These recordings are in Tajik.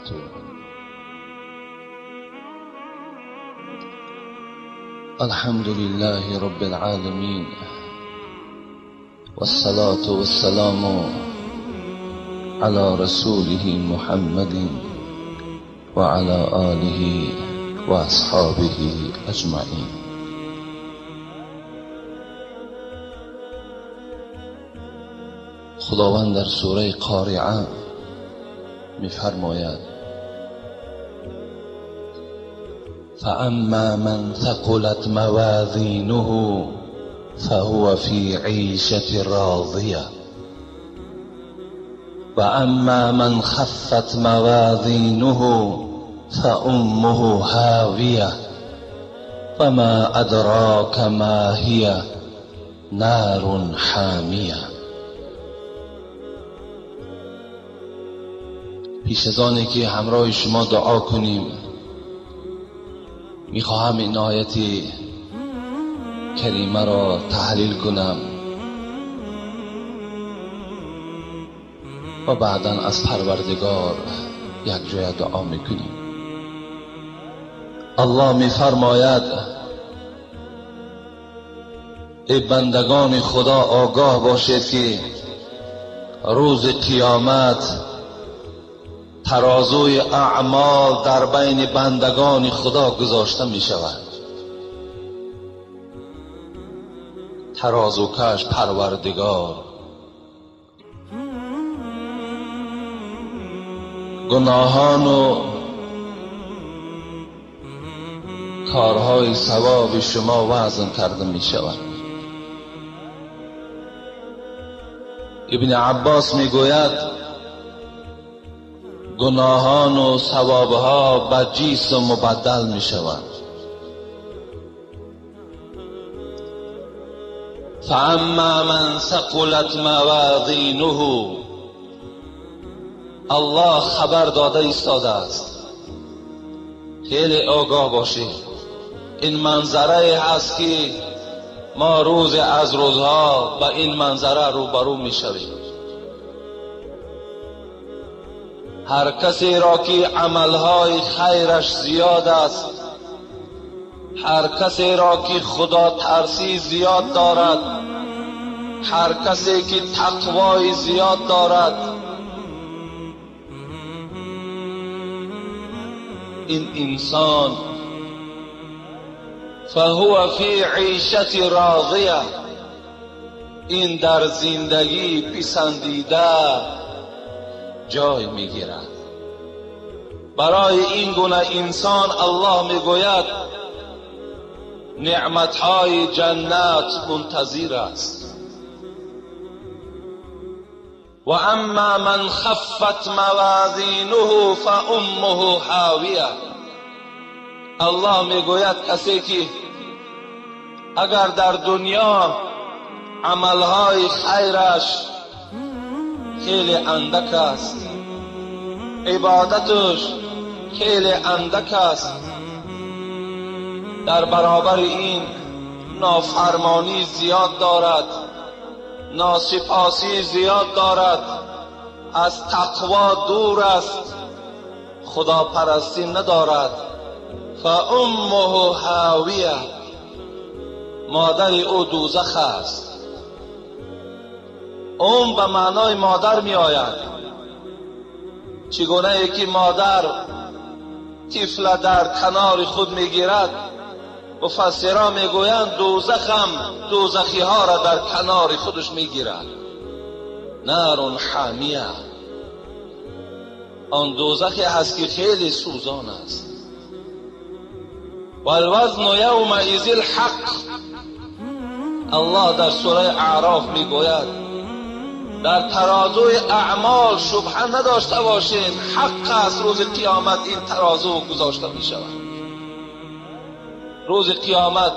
وأتوب الحمد لله رب العالمين والصلاة والسلام على رسوله محمد وعلى آله وأصحابه أجمعين. خداوند در سوره قارعه می‌فرماید: فأما من ثقلت موازینه فهو في عیشة راضیة وأما من خفت موازینه فأمه هاویة وما أدراک ما هی نار حامیة. پیش از آنی که همراه شما دعا کنیم، میخواهم این آیت کریمه را تحلیل کنم و بعدا از پروردگار یک جای دعا میکنیم. الله میفرماید: ای بندگان خدا، آگاه باشید که روز قیامت ترازوی اعمال در بین بندگان خدا گذاشته می شود. ترازوکش پروردگار، گناهان و کارهای ثواب شما وزن کرده می شود. ابن عباس می گوید: گناهان و ثوابها به جسم مبدل می شوند. فاما من ثقلت موازینه، الله خبر داده ایستاده است. خیلی آگاه باشید. این منظره هست که ما روز از روزها به این منظره روبرو می شویم. هر کسی را که عملهای خیرش زیاد است، هر کسی را که خدا ترسی زیاد دارد، هر کسی که تقوای زیاد دارد، این انسان فهو فی عیشة راضیه، این در زندگی پسندیده جای میگیرد. برای این گونه انسان الله میگوید نعمتهای جنت منتظر است. و اما من خفت موازینه فامه حاویه. الله میگوید کسی که اگر در دنیا عملهای خیرش خیلی اندک است، عبادتش خیلی اندک است، در برابر این نافرمانی زیاد دارد، ناسپاسی زیاد دارد، از تقوا دور است، خدا پرستی ندارد، فامه هاویه، مادر او دوزخ است. ام به معنای مادر می آید. چگونه یکی مادر طفل در کنار خود می گیرد، مفسران می گویند دوزخ هم دوزخی ها را در کنار خودش می گیرد. نار حامیه، آن دوزخی هست که خیلی سوزان است. والوزن یومئذ الحق. الله در سوره اعراف می گوید در ترازوی اعمال شبهه نداشته باشین، حق است. روز قیامت این ترازو گذاشته می شود. روز قیامت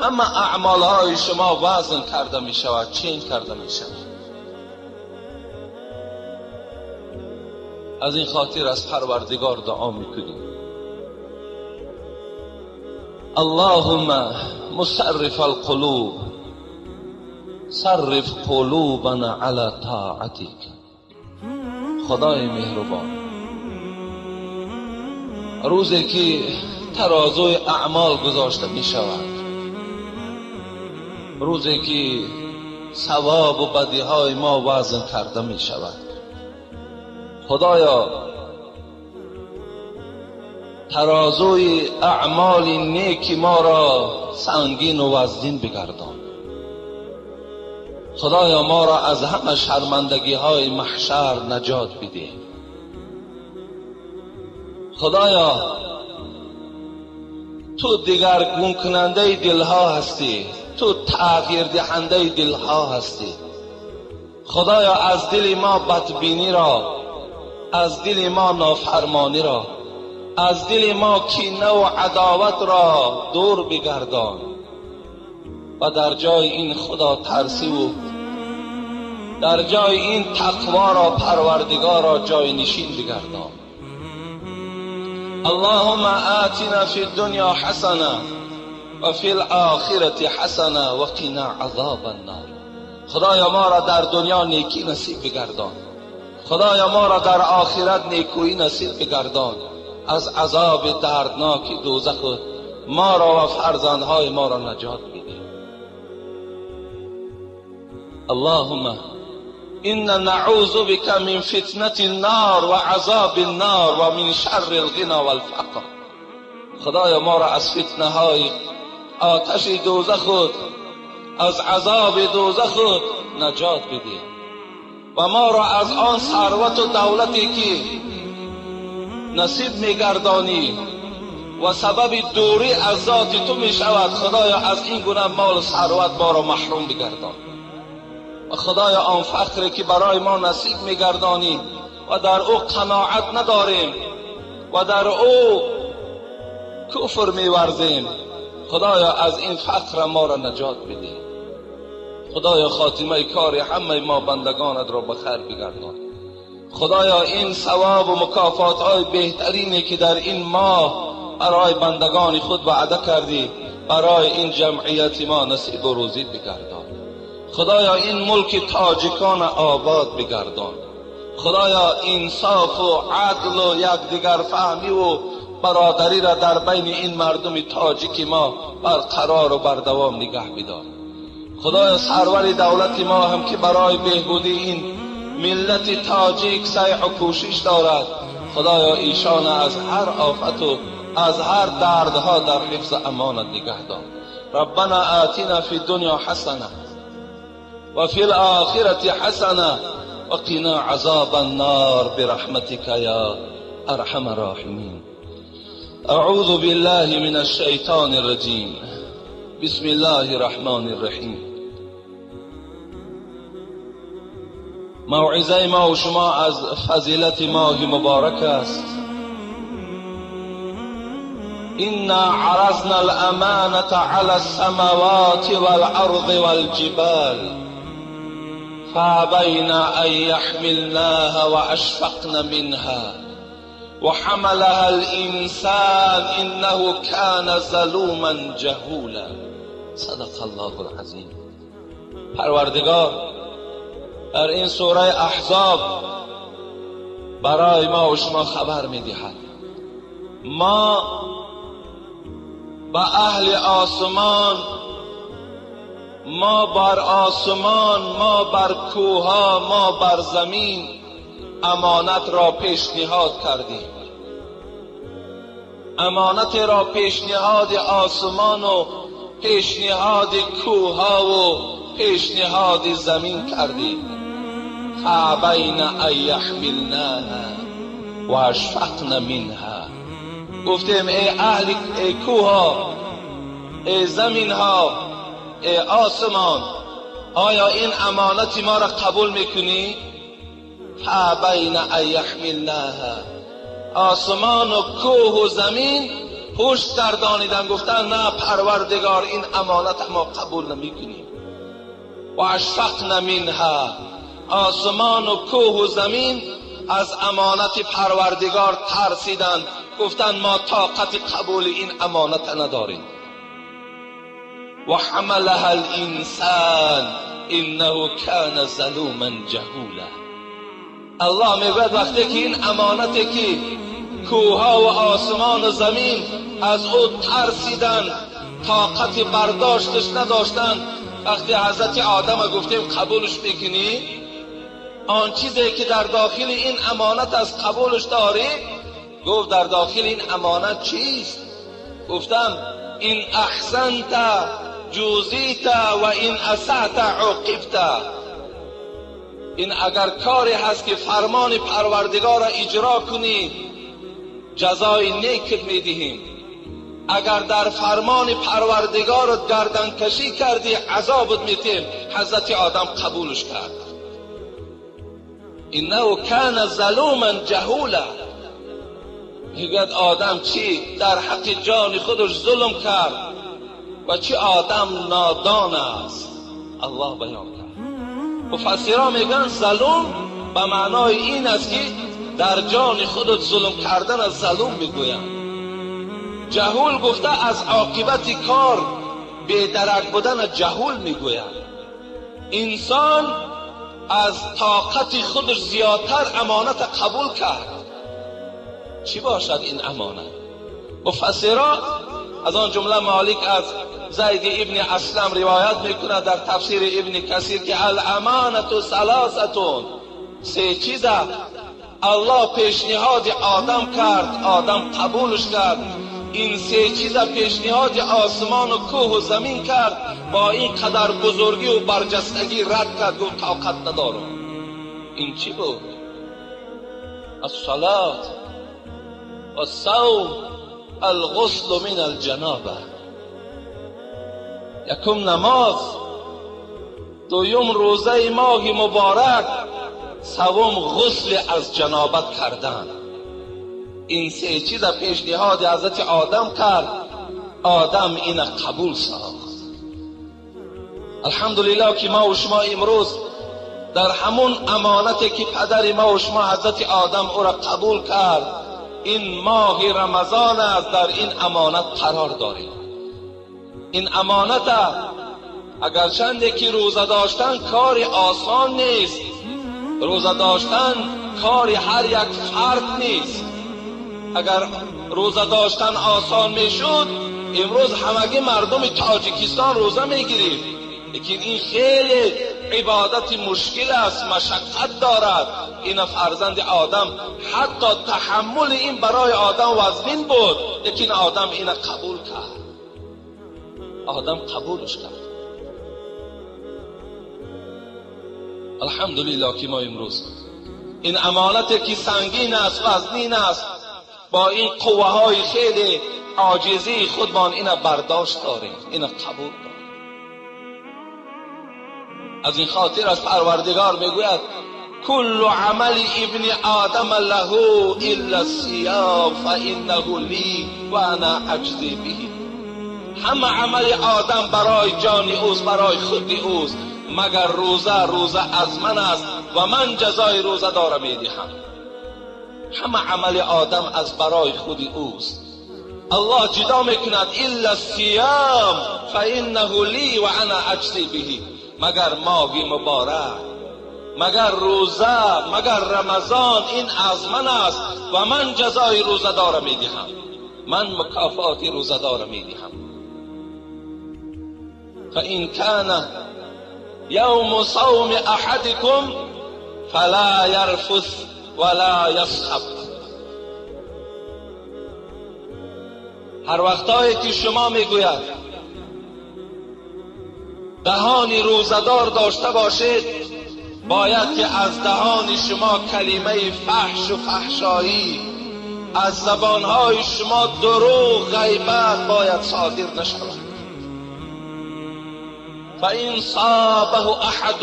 همه اعمالهای شما وزن کرده می شود، چین کرده می شود. از این خاطر از پروردگار دعا می کنیم: اللهم مصرف القلوب صرف قلوبنا علی طاعتک. خدای مهربان، روزی که ترازوی اعمال گذاشته می شود، روزی که ثواب و بدی های ما وزن کرده می شود. خدایا ترازوی اعمال نیک ما را سنگین و وزنین بگردان. خدایا ما را از همه شرمندگی های محشر نجات بده. خدایا تو دگرگون کننده دلها هستی، تو تغییر دهنده دلها هستی. خدایا از دل ما بدبینی را، از دل ما نافرمانی را، از دل ما کینه و عداوت را دور بگردان و در جای این خدا ترسی و در جای این تقوا را پروردگار را جای نشین بگردان. اللهم آتنا فی الدنیا حسنه و فی الآخرة حسنه و قنا عذاب النار. خدایا ما را در دنیا نیکی نصیب بگردان، خدایا ما را در آخرت نیکویی نصیب بگردان. از عذاب دردناک دوزخ ما را و فرزندهای ما را نجات بده. اللهم إنا نعوذ بك من فتنة النار وعذاب النار ومن شر الغنى والفقر. خدایا ما را از فتنه های آتش دوزخ، از عذاب دوزخ نجات بده و ما را از آن ثروت و دولتی که نصیب میگردانی و سبب دوری از ذات تو میشود، خدایا از این گونه مال و ثروت ما را محروم بگردان. و خدایا آن فقری که برای ما نصیب میگردانی و در او قناعت نداریم و در او کفر میورزیم، خدایا از این فقر ما را نجات بده. خدایا خاتمه کار همه ما بندگانت را به خیر بگردان. خدایا این ثواب و مکافات های بهترینی که در این ماه برای بندگان خود وعده کردی، برای این جمعیت ما نصیب و روزی بگردان. خدایا این ملک تاجیکان آباد بگردان. خدایا انصاف و عدل و یکدیگر فهمی و برادری را در بین این مردم تاجیک ما برقرار و بردوام نگه بدار. خدایا سرور دولت ما هم که برای بهبودی این ملت تاجیک سعی و کوشش دارد، خدایا ایشان از هر آفت و از هر دردها در حفظ امانت نگه دار. ربنا آتنا فی الدنیا حسنه و فی الآخرة حسنه و قنا عذاب النار برحمتك یا ارحم الراحمین. اعوذ بالله من الشیطان الرجیم. بسم الله الرحمن الرحیم. موعظه ما و شما از فضیلت ماه مبارک است. إنا عرضنا الأمانة على السماوات والأرض والجبال فأبين أن يحملناها وأشفقن منها وحملها الإنسان إنه كان ظلوما جهولا. صدق الله العظیم. پروردگار در این سوره احزاب برای ما و شما خبر میدهد ما با اهل آسمان، ما بر آسمان، ما بر کوها، ما بر زمین امانت را پیشنهاد کردیم. امانت را پیشنهاد آسمان و پیشنهاد کوها و پیشنهاد زمین کردیم. فابین ان یحملناها و اشفقن منها. گفتیم ای اهل، ای کوها، ای زمین ها، ای آسمان، آیا این امانت ما را قبول میکنی؟ فابین ان یحملناها. آسمان و کوه و زمین پشت گردانیدن، گفتن نه پروردگار، این امانت ما قبول نمیکنیم. و اشفقن منها. آسمان و کوه و زمین از امانت پروردگار ترسیدند، گفتن ما طاقت قبول این امانت نداریم. و حملها الانسان انه کان ظلوما جهولا. الله میگوید وقتی که این امانتی که کوه و آسمان و زمین از او ترسیدند، طاقت برداشتش نداشتند. وقتی حضرت آدم گفتیم قبولش میکنی، آن چیزی که در داخل این امانت از قبولش داری؟ گفت در داخل این امانت چیست؟ گفتم این احسنت جوزیت و این اسعت عوقبت. این اگر کاری هست که فرمان پروردگار را اجرا کنی جزای نیکت میدهیم، اگر در فرمان پروردگار گردن کشی کردی عذابت میتیم. حضرت آدم قبولش کرد. انه کان ظلوما جهولا. میگوید آدم چی در حق جان خودش ظلم کرد و چی آدم نادان است. الله بیان کرد. مفسران میگن ظلم به معنای این است که در جان خودت ظلم کردن از ظلم میگویند. جهول گفته از عاقبت کار بی‌درک بودن جهول میگویند. انسان از طاقت خودش زیادتر امانت قبول کرد. چی باشد این امانت؟ مفسران از آن جمله مالک از زید ابن اسلم روایت میکند در تفسیر ابن کثیر که الامانت ثلاثه، سه چیز الله پیشنهاد آدم کرد، آدم قبولش کرد. این سه چیز پیشنهاد آسمان و کوه و زمین کرد، با این قدر بزرگی و برجستگی رد کرد، گفت طاقت ندارم. این چی بود؟ الصلاة والصوم الغسل من الجنابه. یکم نماز، دویم روزه ماه مبارک، سوم غسل از جنابت کردن. این سه چیز پیشنهاد حضرت آدم کرد، آدم این قبول ساخت. الحمدلله که ما و شما امروز در همون امانتی که پدر ما و شما حضرت آدم او را قبول کرد، این ماه رمضان است، در این امانت قرار داریم. این امانت اگرچند که روزه داشتن کار آسان نیست، روزه داشتن کار هر یک فرد نیست. اگر روزه داشتن آسان میشد امروز همگی مردم تاجیکستان روزه میگیریم، لیکن این خیلی عبادت مشکل است، مشقت دارد. این فرزند آدم حتی تحمل این برای آدم وزنین بود، لیکن آدم این قبول کرد، آدم قبولش کرد. الحمدلله که ما امروز این امانت که سنگین است، وزنین است، با این قوه های خیلی عاجزی خودمان این برداشت داریم، این قبول داریم. از این خاطر از پروردگار میگوید کل عمل ابن آدم له الا الصیام فانه لی و انا اجزی به. همه عمل آدم برای جان اوست، برای خود اوست، مگر روزه، روزه از من است و من جزای روزه دارم میدهم. همه عمل آدم از برای خود اوست. الله جدا میکند الا الصیام فانه لی و انا اجزی به. مگر ماه مبارک، مگر روزه، مگر رمضان، این از من است و من جزای روزه دارم میدهم، من مکافات روزه دارم میدهم. فإن كان يوم صوم أحدكم فلا يرفث ولا يصخب. هر وقتایی که شما میگوید دهان روزه‌دار داشته باشید، باید که از دهان شما کلمه فحش و فحشایی، از زبانهای شما دروغ، غیبت باید صادر نشود. فإن صابه احد،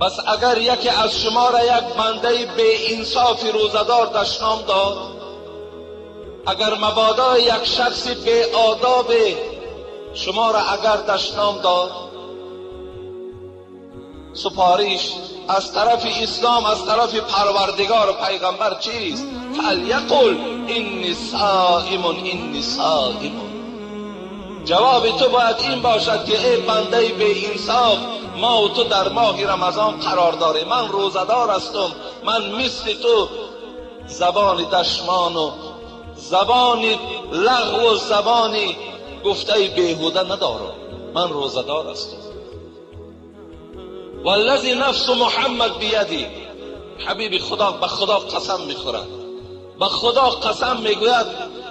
پس اگر یکی از شما را یک بنده بی انصاف روزه‌دار دشنام داد، اگر مبادا یک شخص بی آداب شما را اگر دشنام داد، سپارش از طرف اسلام، از طرف پروردگار و پیغمبر چیست؟ فلیقل انی صائم انی صائم. جواب تو باید این باشد که ای بنده بی انصاف، ما و تو در ماه رمضان قرار داریم، من روزه‌دار هستم، من مثل تو زبان دشمان و زبان لغو و زبان گفته بیهوده ندارم. من روزه‌دار هستم. والذی نفس محمد بیدی، حبیب خدا به خدا قسم میخورد، به خدا قسم میگوید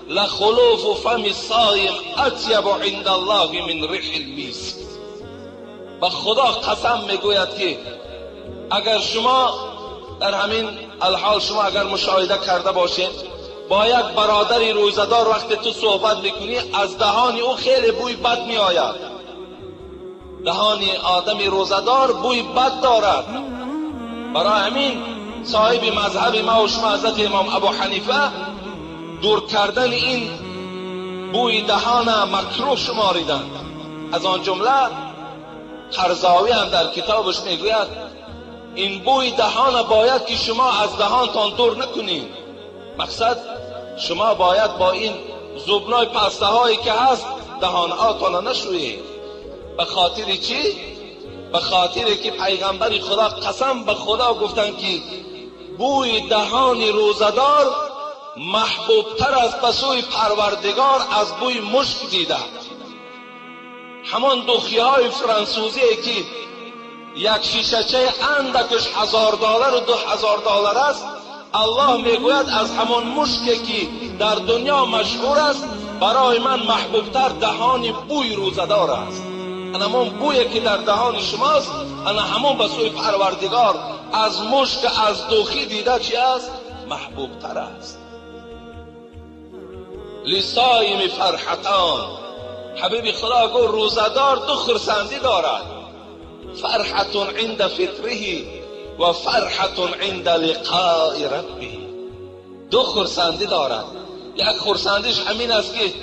لخلوف فم الصائم اطیب عند الله من ریح المسک. به خدا قسم میگوید که اگر شما در همین الحال شما اگر مشاهده کرده باشید، با یک برادر روزه‌دار وقتی تو صحبت میکنی از دهان او خیلی بوی بد میآید. دهان آدم روزه‌دار بوی بد دارد. برای همین صاحب مذهب ما و شما حضرت امام ابو حنیفه دور کردن این بوی دهان مکروه شماریدند. از آن جمله قرضاوی هم در کتابش میگوید این بوی دهان باید که شما از دهانتان دور نکنید. مقصد شما باید با این زبنای پسته هایی که هست دهانهاتان نشویید. به خاطر چی؟ به خاطر که پیغمبر خدا قسم به خدا گفتن که بوی دهان روزه‌دار محبوبتر از بسوی پروردگار از بوی مشک دیده. همان دوخی های فرانسوزی که یک شیشه اندکش $1000 و $2000 است، الله میگوید از همان مشکی که در دنیا مشهور است برای من محبوبتر دهان بوی روزه‌دار است. انا همون بویی که در دهان شماست، انا همون به سوی پروردگار از مشک از دوخی دیده چی است؟ محبوبتر است. لصایم فرحتان، حبیب خدا گفت روزه‌دار دو خرسندی دارد، فرحة عند فطره و فرحة عند لقاء ربه. دو خرسندی دارد. یک خرسندیش همین است که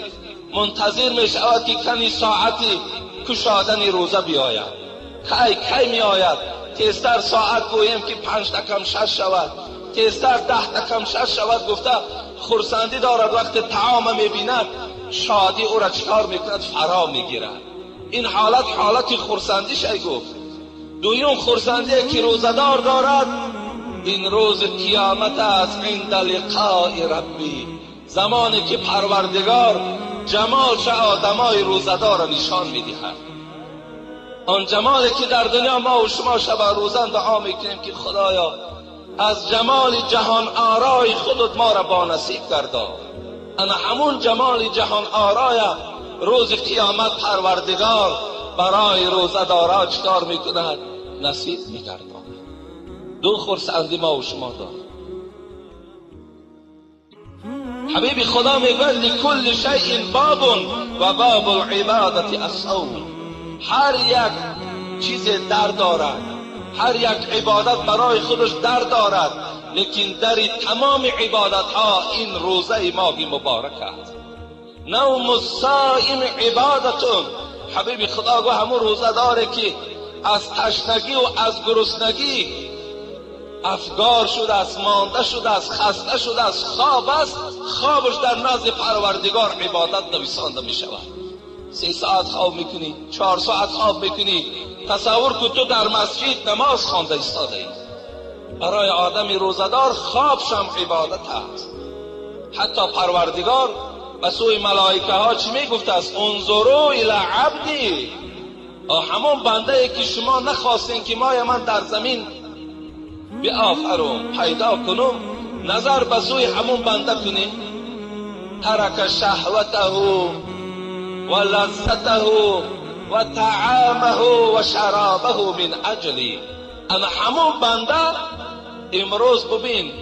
منتظر می شود که کنی ساعتی کشادن روزه بیاید. کی کی می آید؟ تیزتر ساعت گوییم که 5 تا کم 6 شود، تیزتر 10 تا کم 6 شود. گفته خرسندی دارد وقت طعام می بیند شادی او را چکار میکند؟ فرا میگیرد. این حالت حالت خرسندیش ای گفت. دویم خرسندی که روزه‌دار دارد این روز قیامت است، عند لقاء ربی، زمانی که پروردگار جمالش آدمای روزه‌دار را نشان میدهد. آن جمالی که در دنیا ما و شما شب روزن دعا میکنیم که خدایا از جمال جهان آرای خودت ما را با نصیب گردان. انا همون جمال جهان آرای روز قیامت پروردگار برای روزه‌دارا چکار میکند؟ نصیب میگرداند. دو خرسندی ما و شما دارد. حبیب خدا میگوید لکل شیء باب و باب العبادت الصوم. هر یک چیز در دارد، هر یک عبادت برای خودش در دارد، لیکن در تمام عبادت ها این روزه ماه مبارک است. نوم الصائم عبادتون. حبیب خدا گفت همون روزه داره که از تشنگی و از گرسنگی افگار شده است، مانده شده است، خسته شده است، خواب است، خوابش در نزد پروردگار عبادت نویسانده می شود. 3 ساعت خواب میکنی، 4 ساعت خواب میکنی، تصور کن تو در مسجد نماز خوانده ایستاده ای. برای آدم روزه‌دار خوابش هم عبادت است. حتی پروردگار به سوی ملائکه ها چی میگفت است؟ انظروا الی عبدی، همون بنده ای که شما نخواستین که مای من در زمین بیافرم پیدا کنم، نظر به سوی همون بنده کنیم. ترک شهوته و لذته و طعامه و شرابه من اجلی. انا همون بنده امروز ببین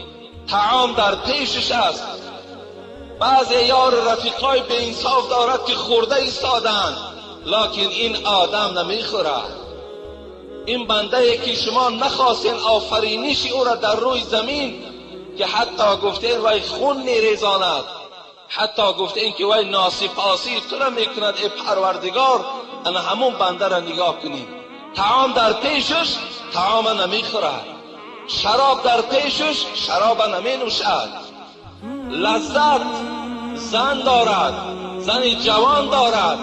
طعام در پیشش است، بعضی یار رفیقای به انصاف دارد که خورده ایستادند، لکن این آدم نمیخورد. این بنده ای که شما نخواستین آفرینش او را در روی زمین، که حتی گفتین وی خون میریزاند، حتی گفتین که وی ناسپاسی تو را میکند ای پروردگار، انا همون بنده را نگاه کنید، طعام در پیشش طعام نمیخورد، شراب در پیشش شراب نمی نوشد، لذت زن دارد، زن جوان دارد،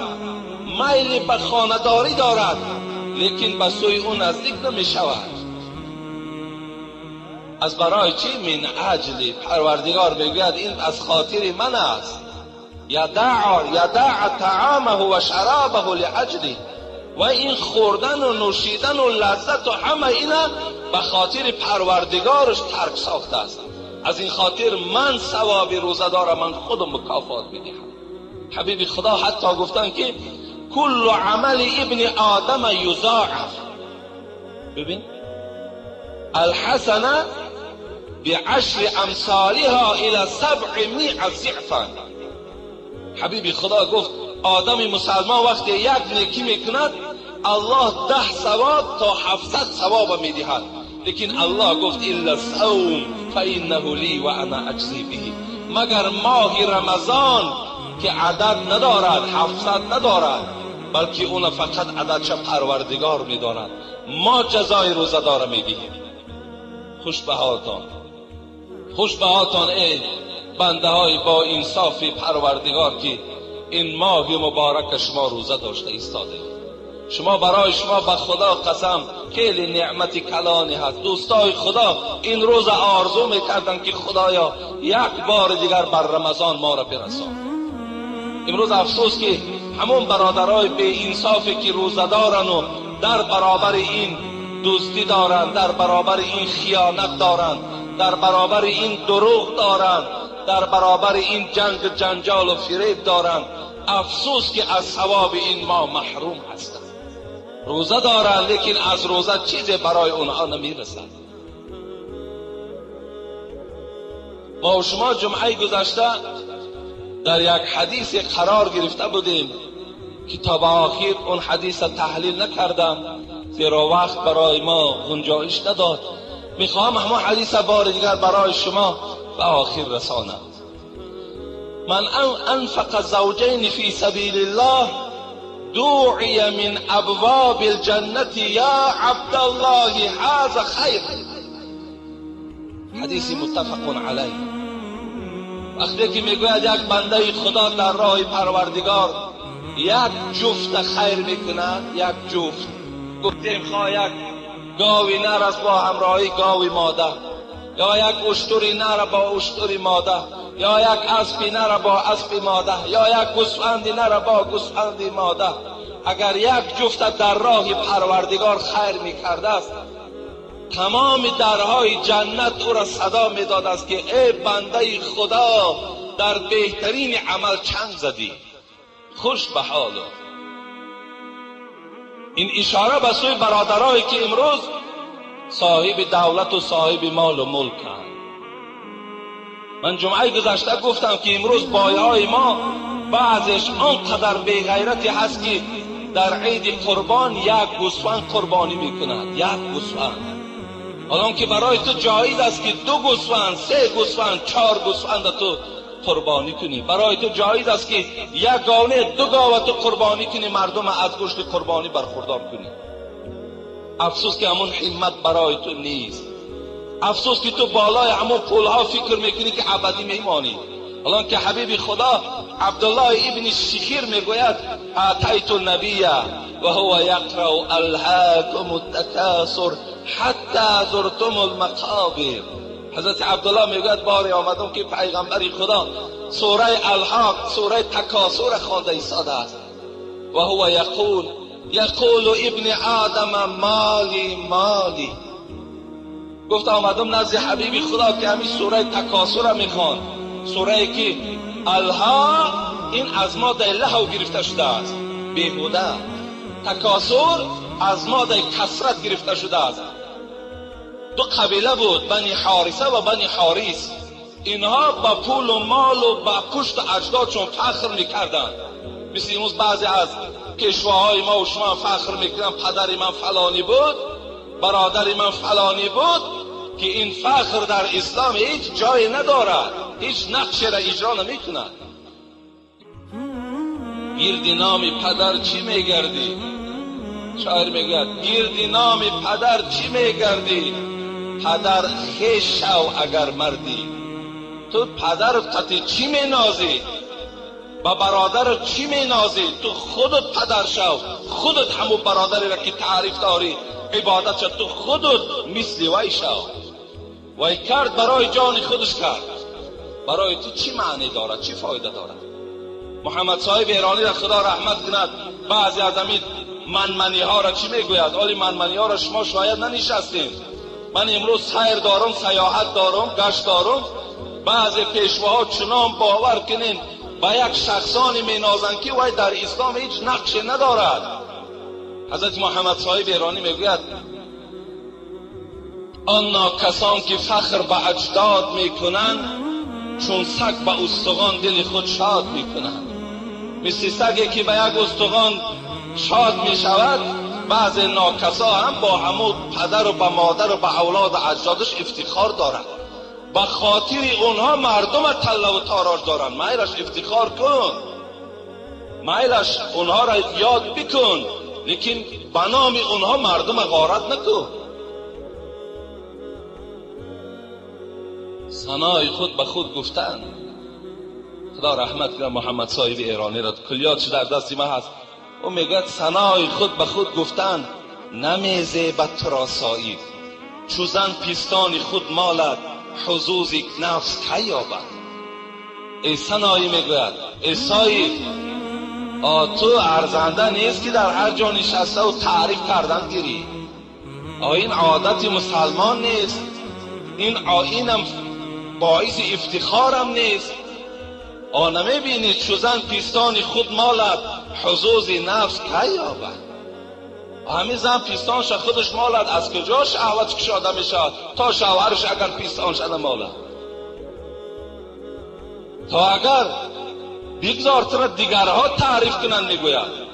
میل به خانه‌داری دارد، لیکن به سوی او نزدیک نمی شود. از برای چی؟ من اجلی. پروردگار میگوید این از خاطر من است. یدع طعامه و شرابه لاجلی، و این خوردن و نوشیدن و لذت و همه اینا به خاطر پروردگارش ترک ساخته است. از این خاطر من ثواب روزه دارم، من خودم مکافات میدهم. حبیب خدا حتی گفتن که کل عمل ابن آدم یضاعف. ببین، الحسنه بعشر امثالها الى 700 ضعفا. حبیب خدا گفت آدم مسلمان وقتی یک نیکی میکند الله 10 ثواب تا 700 ثواب میدهد، لیکن الله گفت الا الصوم فانه لی و انا اجزی به، مگر ماه رمضان که عدد ندارد، 700 ندارد، بلکه اون فقط عددش پروردگار میداند. ما جزای روزه داره میدهیم. خوش به حالتان، خوش به حالتان ای بنده های با انصاف پروردگار که این ماه مبارک شما روزه داشته ایستاده. شما برای شما به خدا قسم خیلی نعمت کلانی هست. دوستای خدا این روز آرزو میکردن که خدایا یک بار دیگر بر رمضان ما را برسان. امروز افسوس که همون برادرای بی انصافی که روزه دارن و در برابر این دوستی دارن، در برابر این خیانت دارن، در برابر این دروغ دارن، در برابر این جنگ جنجال و فریب دارن، افسوس که از ثواب این ما محروم هستند. روزه دارن لیکن از روزه چیزی برای اونها نمیرسد. ما و شما جمعه گذشته در یک حدیث قرار گرفته بودیم که تا به آخر اون حدیث تحلیل نکردم، زیرا وقت برای ما گنجایش نداد. میخواهم همون حدیث بار دیگر برای شما به آخر رسانم. من انفق زوجین فی سبیل الله دعی من ابواب الجنة یا عبدالله هذا خیر. حدیث متفق علیه. وقتی که میگوید یک بنده خدا در راه پروردگار یک جفت خیر میکند، یک جفت، گفتیم خواه یک گاوی نر است با همراهی گاوی ماده، یا یک اشتری نر با اشتری ماده، یا یک اسب نر با اسب ماده، یا یک گوسفند نر با گوسفند ماده، اگر یک جفت در راه پروردگار خیر میکرده است، تمام درهای جنت او را صدا میداد است که ای بنده خدا در بهترین عمل چنگ زدی، خوش به حال. این اشاره به سوی برادرایی که امروز صاحب دولت و صاحب مال و ملک. من جمعه گذشته گفتم که امروز بایهای ما بعضش آنقدر بیغیرتی هست که در عید قربان یک گوسفند قربانی میکند، یک گوسفند. حالا که برای تو جایز است که 2 گوسفند، 3 گوسفند، 4 گوسفند تو قربانی کنی. برای تو جایز است که یک گاو، 2 گاو تو قربانی کنی، مردم از گوشت قربانی برخوردار کنی. افسوس که همون همت برای تو نیست. افسوس که تو بالای همون پولها فکر میکنی که ابدی میمانی. حالا که حبیب خدا عبدالله ابن شخیر میگوید اتیت النبی و هو یقرأ الهاکم التکاثر حتی زرتم المقابر. حضرت عبدالله میگوید باری آمدم که پیغمبر خدا سوره الحاق، سوره تکاثر خوانده ایستاده است. و هو یقول یقول ابن آدم مالی مالی. گفت آمدم نزد حبیب خدا که همین سوره تکاثر میخوان، سوره که الها این از ماده لهو گرفته شده است، بیهوده. تکاثر از ماده کثرت گرفته شده است. 2 قبیله بود، بنی حارثه و بنی حاریث. اینها با پول و مال و با پشت اجدادشون فخر میکردند. مثل امروز بعضی از کشورهای ما و شما فخر میکنن پدر من فلانی بود، برادر من فلانی بود، که این فخر در اسلام هیچ جای ندارد، هیچ نقشی را اجرا نمیکند. گرد نام پدر چی میگردی؟ شاعر میگوید گرد نام پدر چی میگردی؟ پدر خویش شو اگر مردی. تو پدر قطعی چی مینازی؟ با برادر چی مینازی؟ تو خودت پدر شو، خودت همون برادری را که تعریف داری عبادت شد، تو خودت مثل وی شو. وای کرد برای جان خودش کرد، برای تو چی معنی دارد؟ چی فایده دارد؟ محمد صاحب ایرانی را خدا رحمت کند، بعضی از امید منمنی ها را چی میگوید؟ آلی منمنی ها را شما شاید ننشستین. من امروز سیر دارم، سیاحت دارم، گشت دارم. بعضی پیشواها چنان باور کنین با یک شخصانی مینازند که وای در اسلام هیچ نقش ندارد. حضرت محمد صاحب ایرانی میگوید آن ناکسان که فخر به اجداد میکنند، چون سگ به استخوان دل خود شاد میکنند. مثل سگی که به یک استخوان شاد میشود، بعض ناکسا هم با همون پدر و به مادر و به اولاد اجدادش افتخار دارند. به خاطر اونها مردم تله و تاراج دارند. میلش افتخار کن، میلش اونها را یاد بکن، لیکن به نام اونها مردم غارت نکن. ثنای خود به خود گفتن. خدا رحمت کنه محمد صاحب ایرانی را، کلیاتش در دستی من هست. او میگوید ثنای خود به خود گفتن نمیزیبد تو را سایی، چو زن پیستان خود مالد حظوظ نفس کی یابد. ای ثنایی میگوید ای سایی، تو ارزنده نیست که در هر جا نشسته و تعریف کردن گیری. این عادت مسلمان نیست، این آیینم باعث افتخارم نیست. آنمه بینید چو زن پیستان خود مالد حظوظ نفس کی یابد. همین زن پیستانش خودش مالد، از کجا شهوت کشاده میشود تا شوهرش اگر پیستانش نمالد؟ تا اگر بگذار تو را دیگرها تعریف کنند، میگوید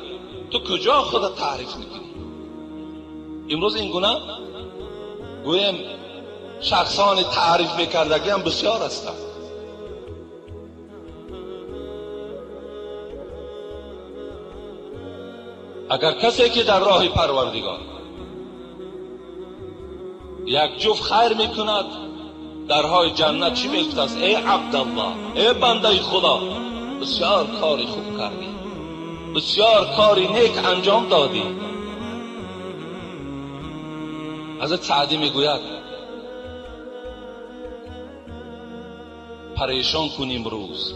تو کجا خودت تعریف میکنی؟ امروز این گونه گویم شخصان تعریف میکردگی هم بسیار هستند. اگر کسی که در راه پروردگار یک جفت خیر میکند، درهای جنت چی میگفت است؟ ای عبدالله، ای بنده خدا، بسیار کاری خوب کردی، بسیار کاری نیک انجام دادی. حضرت سعدی میگوید پریشان کنیم روز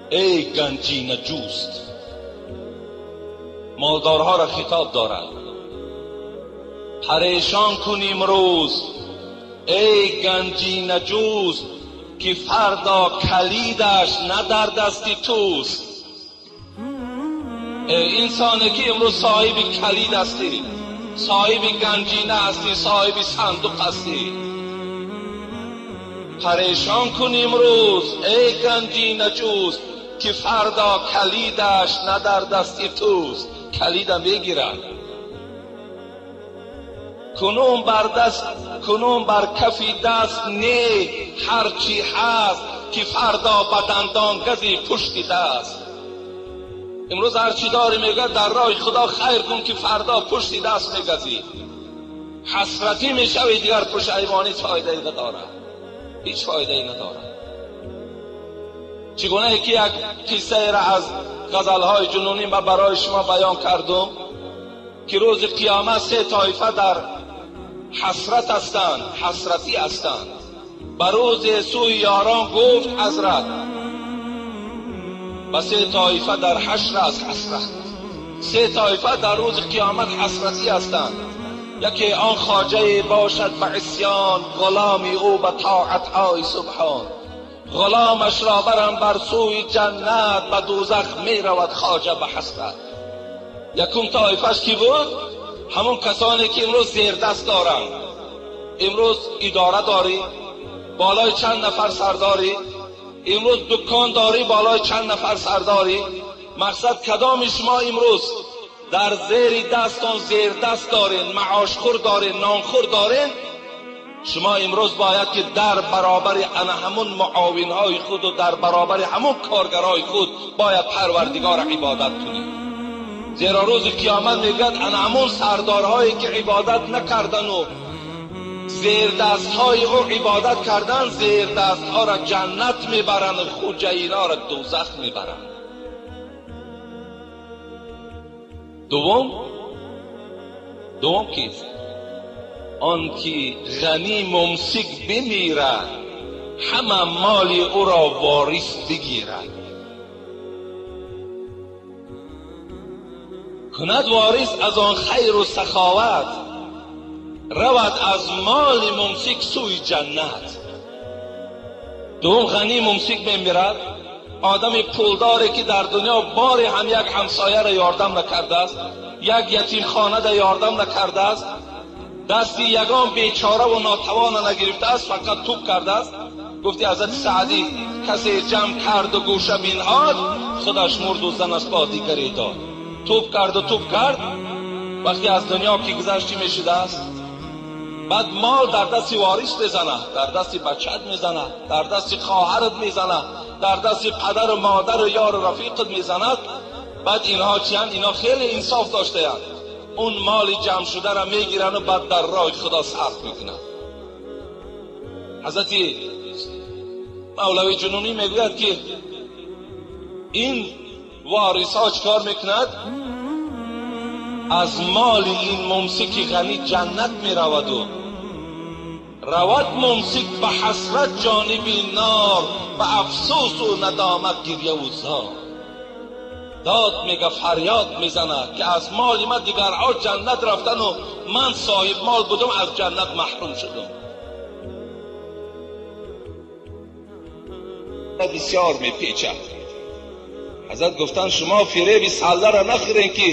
ای گنجینه جوست. مالدارها را خطاب دارد. پریشان کنیم روز ای گنجینه جوست، که فردا کلیدش نه در دستی توست. ای انسانی که امروز صاحب کلید هستی، صاحب گنجینه هستی، صاحب صندوق هستی، پریشان کنیم روز ای گنجینه جوست، که فردا کلیدش نه در دستی توست. کلیدم بگیرد. کنون بر دست، کنون بر کفی دست نه هرچی هست، که فردا به دندان گزی پشتی دست. امروز هرچی داری میگه در راه خدا خیر کن که فردا پشتی دست میگزی. حسرتی میشوی دیگر پشیمانی فایده ای ندارد، هیچ فایده ای ندارد. چگونه که یک قصه را از غزلهای جنونی من برای شما بیان کردم که روز قیامت سه طایفه در حسرت هستند، حسرتی هستند. به روز سوی یاران گفت حضرت، و سه طایفه در حشر از حسرت، سه طایفه در روز قیامت حسرتی هستند. یکی آن خواجه باشد به عصیان، غلامی او به طاعت های سبحان. غلامش را برم بر سوی جنت، به دوزخ می رود خواجه به حسرت. یکم طایفش کی بود؟ همون کسانی که امروز زیر دست دارند. امروز اداره داری، بالای چند نفر سرداری، امروز دکان داری، بالای چند نفر سرداری. مقصد کدام شما امروز در زیر دستان زیر دست دارین، معاش خور دارین، نان خور دارین؟ شما امروز باید که در برابر انا همون معاون های خود و در برابر همون کارگرای خود باید پروردگار عبادت کنید. زیرا روز قیامت میگد انا همون سردارهایی که عبادت نکردن و زیر دست های او عبادت کردن، زیر دست ها را جنت میبرند و خوجه را دوزخ میبرند. دوم کیست؟ Он ки ғанӣ мумсик бимирад, ҳама моли ӯро ворис бигирад. Кунад ворис аз он хайру саховат, равад аз моли мумсик сӯи ҷаннат. Дуввум, ғанӣ мумсик мемирад, одами пулдоре ки дар дунё боре ҳам як ҳамсояро ёрдам накардааст, як ятимхонада ёрдам накардааст, дасти ягон бечораву нотавона нагирифтааст, фақат туп кардааст. Гуфти ҳазрати Саъдӣ, касе ҷамъ карду гӯша бинҳод, худаш мурду занаш бо дигаре дод. Туп карду туп кард, вақте аз дунё ки гузашт чӣ мешудааст? Баъд мол дар дасти ворис мезанад, дар дасти бачаат мезанад, дар дасти хоҳарат мезанад, дар дасти падару модару ёру рафиқат мезанад. Баъд инҳо чиянд? Инҳо хеле инсоф доштаанд. Он моли ҷамъ шударо мегиранд ва баъд дар роҳи Худо сарф мекунанд. Ҳазрати Мавлавӣ Ҷунунӣ мегӯяд ки ин ворисҳо чикор мекунад? Аз моли ин мумсики ғанӣ ҷаннат мераваду равад мумсик ба ҳасрат ҷониби нор, ба афсӯсу надомат гиряву зор. Дод мега, фарёд мезанад ки аз моли ман дигарҳо ҷаннат рафтану ман соҳиб мол будам, аз ҷаннат маҳрум шудам. Бисёр мепечад. Ҳазрат гуфтанд шумо фиреби салларо нахӯред ки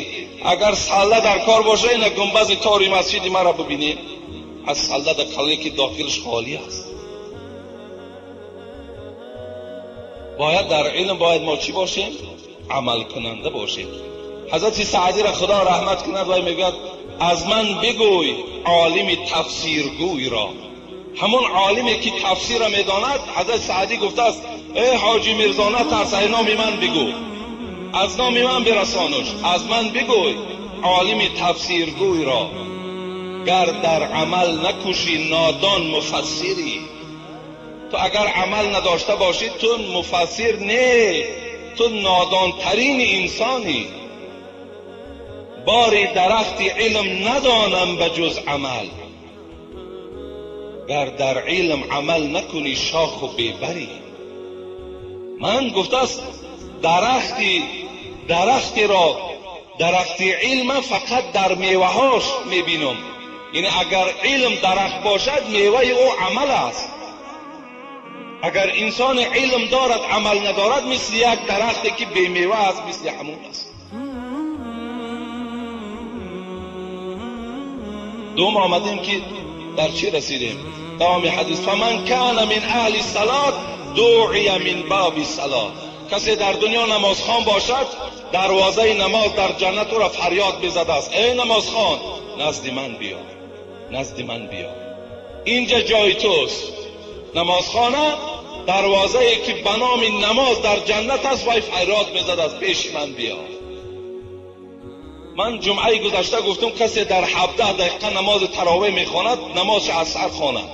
агар салла дар кор бошад, ина гунбази тори масҷиди маро бибинед, аз салла дар калле ки дохилаш холӣ аст. Бояд дар илм бояд мо чӣ бошем? Амалкунанда бошем. Ҳазрати Саъдиро Худо раҳмат кунад, вай мегӯяд аз ман бигӯй олими тафсиргӯйро. Ҳамон олиме ки тафсирро медонад, ҳазрати Саъдӣ гуфтааст эй ҳоҷи Мирзо, натарс, ай номи ман бигӯ, аз номи ман бирасонуш, аз ман бигӯй олими тафсиргӯйро. Гар дар амал накушӣ нодон муфассирӣ. Ту агар амал надошта бошӣ, ту муфассир не, ту нодонтарин инсонӣ. Бори дарахти илм надонам ба ҷуз амал, гар дар илм амал накунӣ шоху бебарӣ. Ман гуфтааст дарахтиро, дарахти илм фақат дар меваҳош мебинам. Яъне агар илм дарахт бошад, меваи ӯ амал аст. Агар инсон илм дорад, амал надорад, мисли як дарахте ки бемева аст, мисли ҳамон аст. Дуввум омадем ки дар чӣ расидем? Давоми ҳадис: фаман кана мин аҳли салот дуъия мин боби салот. Касе дар дунё намозхон бошад, дарвозаи намоз дар ҷаннат ӯро фарёд мезадааст: эй намозхон, назди ман биё, назди ман биё, инҷа ҷои туст. Намозхона дарвозае ки ба номи намоз дар ҷаннат аст, вай фарёд мезадааст: пеши ман биё. Ман ҷумъаи гузашта гуфтам касе дар 17 дақиқа намози таровеҳ мехонад, намозш аз сар хонад.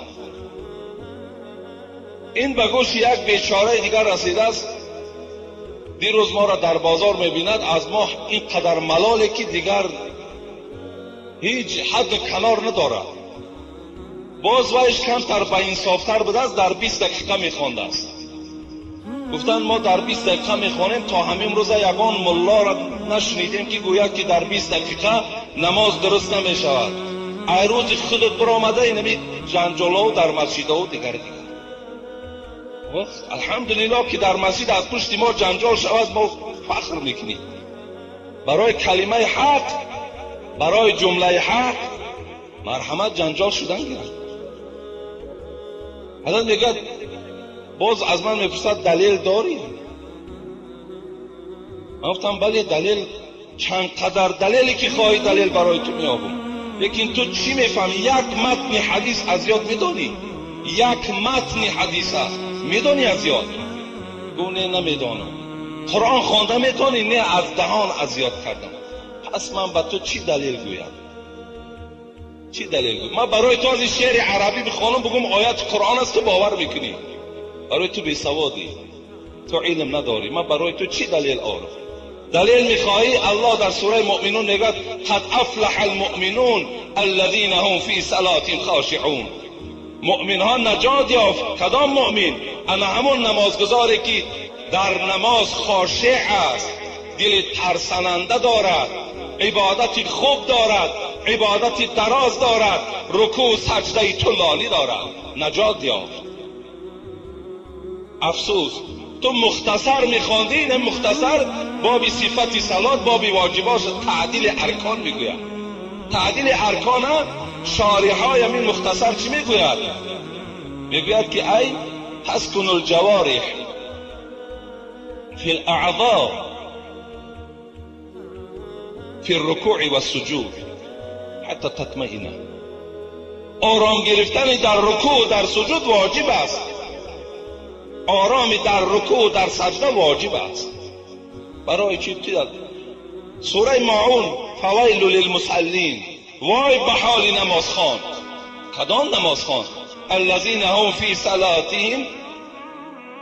Ин ба гӯши як бечораи дигар расидааст. Дирӯз моро дар бозор мебинад, аз мо ин қадар малоле ки дигар ҳеҷ ҳадду канор надорад. Боз вайш камтар ба инсофтар будааст, дар 20 дақиқа мехондааст. Гуфтанд мо дар 20 дақиқа мехонем, то ҳамин рӯза ягон муллоро нашунидем ки гӯяд ки дар 20 дақиқа намоз дуруст намешавад. Ай рӯзи худат биромада инами ҷанҷолову дар масҷидову дигар дигар. Алҳамдулиллоҳ ки дар масҷид аз пушти мо ҷанҷол шавад, мо фахр мекунем. Барои калимаи ҳақ, барои ҷумлаи ҳақ марҳамат ҷанҷол шудан гирад. Ҳазрат мегӯяд, боз аз ман мепурсад далел дорӣ? Ман гуфтам бале, далел, чанд қадар далеле ки хоҳӣ далел барои ту меёбам. Лекин ту чӣ мефаҳмӣ? Як матни ҳадис аз ёд медонӣ? Як матни ҳадиса медонӣ аз ёд? Гуфт не, намедонам. Қуръон хонда метавонӣ? Не, аз даҳон аз ёд кардам. Пас ман ба ту чӣ далел гӯям? Чӣ далел гӯям? Ман барои ту аз ин шеъри арабӣ бихонам, бигӯям ояти Қуръон аст, ту бовар мекунӣ. Барои ту бесаводӣ, ту илм надорӣ. Ман барои ту чӣ далел орам? Далил мехоҳӣ? Аллоҳ дар сураи Муъминун мегӯяд: қад афлаҳа алмуъминун аллазина ҳум фи салатиҳим хошиъун. Муъминҳо наҷот ёфт. Кадом муъмин? Ана ҳамон намозгузоре ки дар намоз хошеъ аст, дили тарсананда дорад, ибодати хуб дорад, ибодати дароз дорад, рукӯъ саҷдаи тӯлонӣ дорад, наҷот ёфт. Афсӯс, ту мухтасар мехондӣ, ин мухтасар боби сифати салот, боби воҷибот, таъдили аркон мегӯяд. Таъдили аркон шориҳои ҳамин мухтасар чӣ мегӯяд? Мегӯяд ки ай таскуну лҷавориҳ фи лаъзо фи ррукӯъи вассуҷуд ҳатта татмаина. Ором гирифтани дар рукӯъ дар суҷуд воҷиб аст. Ороми дар рукӯъ дар саҷда воҷиб аст. Барои чӣ? Сураи Маъун: фавайлу лилмусаллин, вой ба ҳоли намозхон. Кадом намозхон? Аллазина ҳум фи салатиҳим,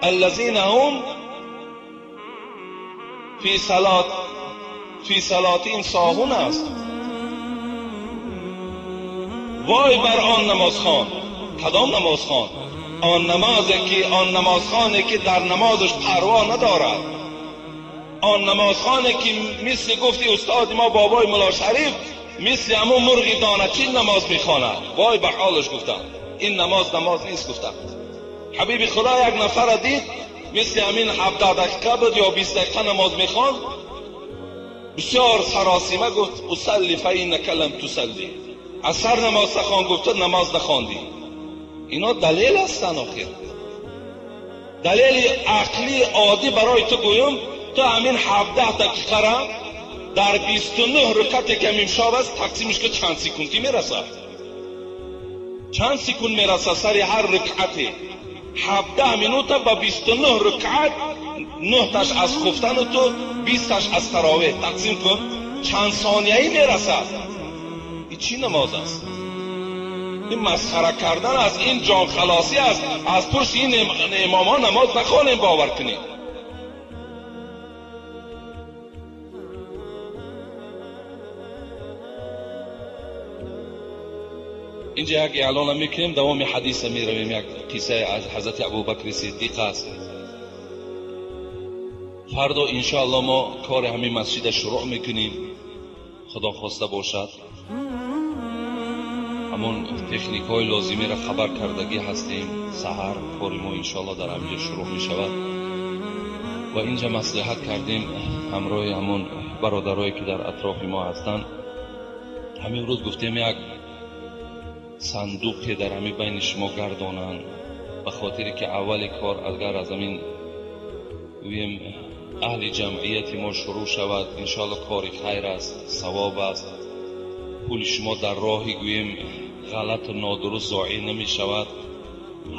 аллазина ҳум фи салатиҳим соҳун аст. Вой бар он намозхон. Кадом намозхон? Он намазе ки, он намозхоне ки дар намозаш парво надорад, он намозхоне ки мисли гуфти устоди мо бобои Мулло Шариф, мисли ҳамон мурғи доначин намоз мехонад. Вой ба ҳолаш гуфтам, ин намоз намоз нест гуфтам. Ҳабиби Худо як нафарро дид, мисли ҳамин 17 дақиқа буд ё 20 дақиқа намоз мехонд, бисёр саросима гуфт: усалли фаиннака лам тусалли. Аз сар намоз нахон гуфта, намоз нахондӣ. Ино далел ҳастанд. Охир далели ақли оддӣ барои ту гӯям, ту ҳамин 17 дақиқара дар 29 рукате ки нимшаб аст тақсимш ки чанд секунди мерасад? Чанд секунд мерасад сари ҳар рукате? 17 минута ба 29 рукат, 9 таш аз хуфтану ту, 20 таш аз таровеҳ тақсим кун, чанд сонияӣ мерасад? Ин чӣ намоз аст? Ин масхара кардан аст, ин ҷонхалосӣ аст. Аз пушти ин имомҳо намоз нахонем, бовар кунед. Инҷа як эълона мекунем, давоми ҳадиса меравем. Як қиссае аз ҳазрати Абубакри Сиддиқ аст. Фардо иншоалло мо кори ҳамин масҷида шурӯъ мекунем, худо хоста бошад. Ҳамон техникҳои лозимиро хабар кардагӣ ҳастем. Саҳар кори мо иншоалло дар ҳаминҷо шурӯъ мешавад. Ва инҷа маслиҳат кардем ҳамроҳи ҳамон бародарое ки дар атрофи мо ҳастанд. Ҳамин рӯз гуфтем як сандуқе дар ҳамин байни шумо гардонанд, ба хотире ки аввали кор агар аз ҳамин гӯем аҳли ҷамъияти мо шурӯъ шавад, иншоалло кори хайр аст, савоб аст. Пули шумо дар роҳи гӯем ғалату нодуруст зоеъ намешавад.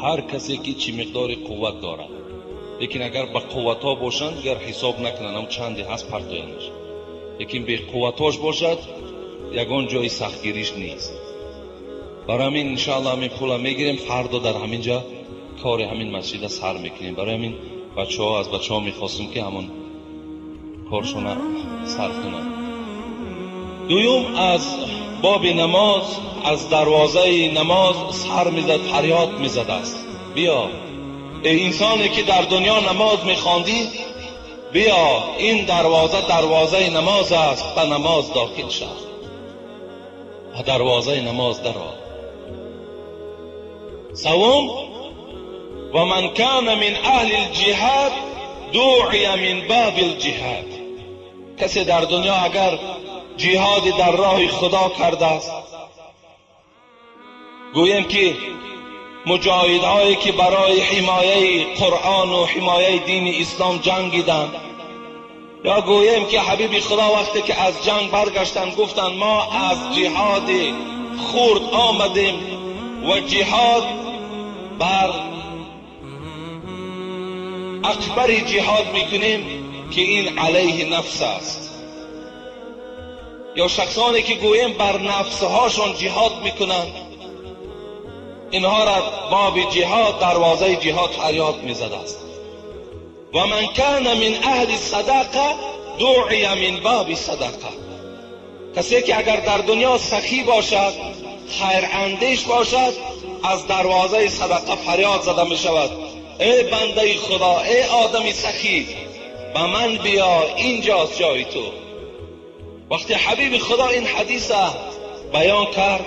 Ҳар касе ки чӣ миқдори қувват дорад, лекин агар ба қувватҳо бошанд, дигар ҳисоб накунанд, ҳам чанде ҳаст партоянаш. Лекин беқувватҳош бошад, ягон ҷои сахтгириш нест. Барои ҳамин иншоалло ҳамин пула мегирем, фардо дар ҳамин ҷо кори ҳамин масҷида сар мекунем. Барои ҳамин бачаҳо, аз бачаҳо мехостем ки ҳамон коршона сар кунанд. Дуюм, аз боби намоз, аз дарвозаи намоз сар мезад, фарёд мезадааст: биё эй инсоне ки дар дунё намоз мехондӣ, биё, ин дарвоза дарвозаи намоз аст, ба намоз дохил шав, ба дарвозаи намоз даро. Севум, ва ман кана мин аҳли лҷиҳад дуъия мин боби лҷиҳад. Касе дар дунё агар ҷиҳоди дар роҳи Худо кардааст, гӯем ки муҷоҳидҳое ки барои ҳимояи Қуръону ҳимояи дини ислом ҷангиданд, ё гӯем ки ҳабиби Худо вақте ки аз ҷанг баргаштанд гуфтанд мо аз ҷиҳоди хурд омадем ва ҷиҳод бар акбари ҷиҳод мекунем ки ин алайҳи нафс аст. Ё шахсоне ки гӯем бар нафсҳошон ҷиҳод мекунанд, инҳоро боби ҷиҳод, дарвозаи ҷиҳод фарёд мезадааст. Ва ман кана мин аҳли садақа دعی من باب صدقه. کسی که اگر در دنیا سخی باشد، خیر اندیش باشد، از دروازه صدقه فریاد زده می شود: ای بنده خدا، ای آدم سخی، به من بیا، اینجاست جای تو. وقتی حبیب خدا این حدیث بیان کرد،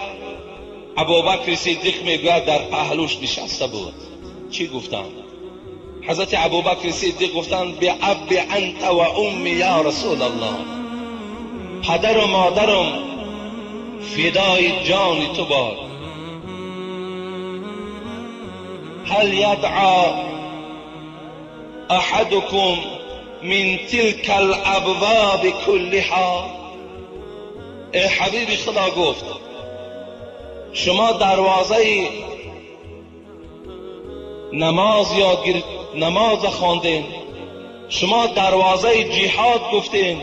ابوبکر صدیق میگوید در پهلوش نشسته بود. چی گفتند؟ حضرت ابوبکر صدیق گفتند: به اب انت و امی یا رسول الله، پدر و مادرم فدای جان تو باد. هل یدعا احدکم من تلك الابواب كلها؟ ای حبیب خدا، گفت شما دروازه نماز یاد گرفت، نماز خواندین، شما دروازه جهاد گفتین،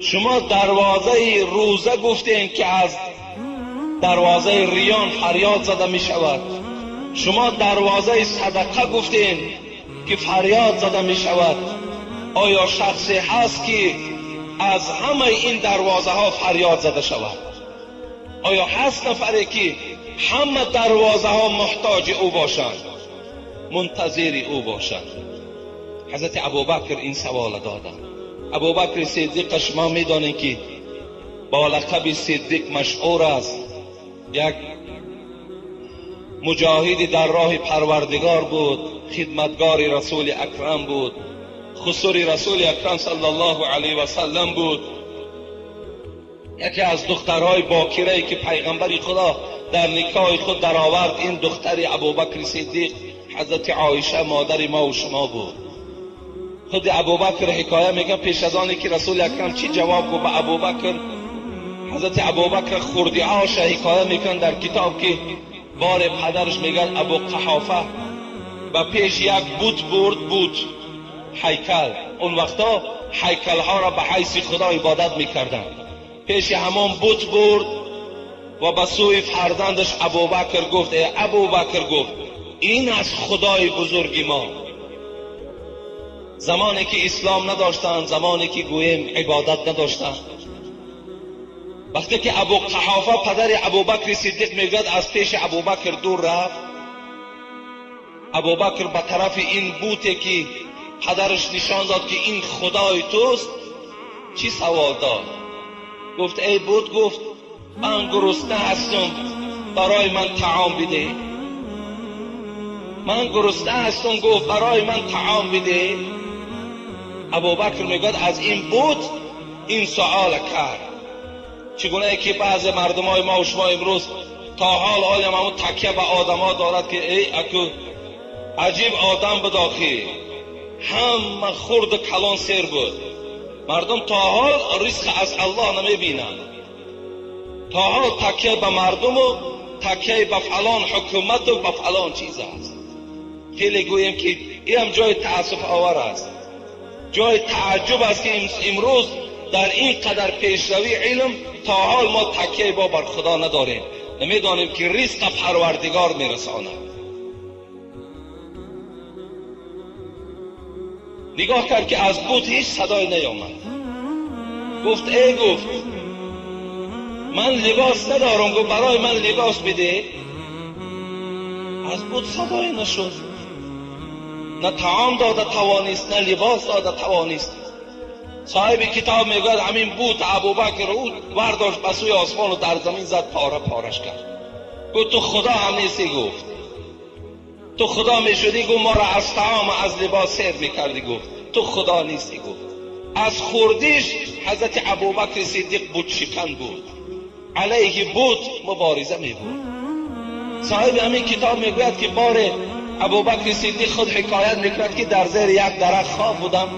شما دروازه روزه گفتین که از دروازه ریان فریاد زده می شود، شما دروازه صدقه گفتین که فریاد زده می شود. آیا شخصی هست که از همه این دروازه ها فریاد زده شود؟ آیا هست نفری که همه دروازه ها محتاج او باشند، منتظر او باشند؟ حضرت ابوبکر این سوال دادند. ابوبکر صدیق شما میدانید که با لقب صدیق مشهور است، یک مجاهد در راه پروردگار بود، خدمتگار رسول اکرم بود، خسر رسول اکرم صلی الله علیه و سلم بود، یکی از دخترهای باکره که پیغمبر خدا در نکاح خود درآورد، این دختر ابوبکر صدیق حضرت عایشه مادر ما و شما بود. خود ابوبکر حکایه میگه پیش از آنی که رسول اکرم چی جواب گفت به ابوبکر، حضرت ابوبکر خوردی آش حکایه میکن در کتاب که بار پدرش میگن ابو قحافه به پیش یک بت برد، بود هیکل. اون وقتا هیکل ها را به حیث خدا عبادت میکردن. پیش همان بت برد و به سوی فرزندش ابوبکر گفت: ای ابوبکر، گفت این از خدای بزرگ ما. زمانی که اسلام نداشتند، زمانی که گوییم عبادت نداشتند، وقتی که ابو قحافه پدر ابوبکر صدیق میگوید از پیش ابوبکر دور رفت، ابوبکر به طرف این بوته که پدرش نشان داد که این خدای توست، چی سوال داد؟ گفت ای بت، گفت من گرسنه هستم، برای من طعام بده. من گرسنه هستم، گفت برای من طعام بده. ابوبکر میگوید از این بت این سوال کرد. چگونه که بعض مردم های ما و شما امروز تا حال آیم همون تکیه به آدم ها دارد که ای اکو عجیب آدم بداخی، همه خرد کلان سیر بود. مردم تا حال رزق از الله نمی بینند، تا حال تکیه به مردم و تکیه به فلان حکومت و به فلان چیز است. خیلی گوییم که این هم جای تأسف آور است، جای تعجب است که امروز در این قدر پیشروی علم تا حال ما تکیه با بر خدا نداریم، نمیدانیم که رزق پروردگار میرساند. نگاه کرد که از بت هیچ صدای نیامد. گفت ای، گفت من لباس ندارم، گفت برای من لباس بده. از بت صدای نشد، نه طعام داده توانست، نه لباس داده توانست. صاحب کتاب میگوید همین بت ابوبکر او برداشت به سوی آسمان و در زمین زد، پاره پارش کرد. گفت تو خدا هم نیستی. گفت تو خدا میشدی، گفت ما را از طعام و از لباس سیر میکردی. گفت تو خدا نیستی. گفت از خوردیش حضرت ابوبکر صدیق بت شکن بود، علیه بت مبارزه می بود. صاحب همین کتاب میگوید که بار ابوبکر صدیق خود حکایت میکرد که در زیر یک درخت خواب بودم،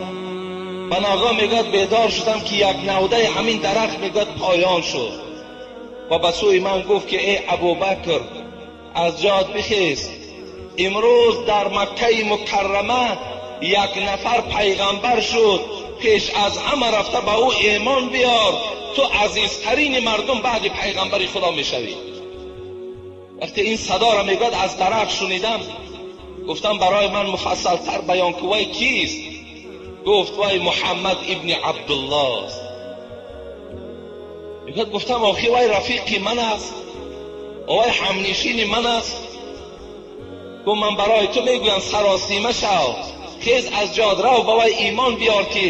بناگاه میگوید بیدار شدم که یک نوده همین درخت میگوید پایان شد و به سوی من گفت که ای ابوبکر از جات بخیز، امروز در مکه مکرمه یک نفر پیغمبر شد، پیش از همه رفته به او ایمان بیار، تو عزیزترین مردم بعد پیغمبر خدا میشوی. وقتی این صدا را میگوید از درخت شنیدم، گفتم برای من مفصل تر بیان کو وی کیست؟ Гуфт вай Муҳаммад ибни Абдуллоҳ аст. Мегӯяд гуфтам охи вай рафиқи ман аст, вай ҳамнишини ман аст. Гуфт ман барои ту мегӯям саросима шав, хез аз ҷод рав, ба вай имон биёр ки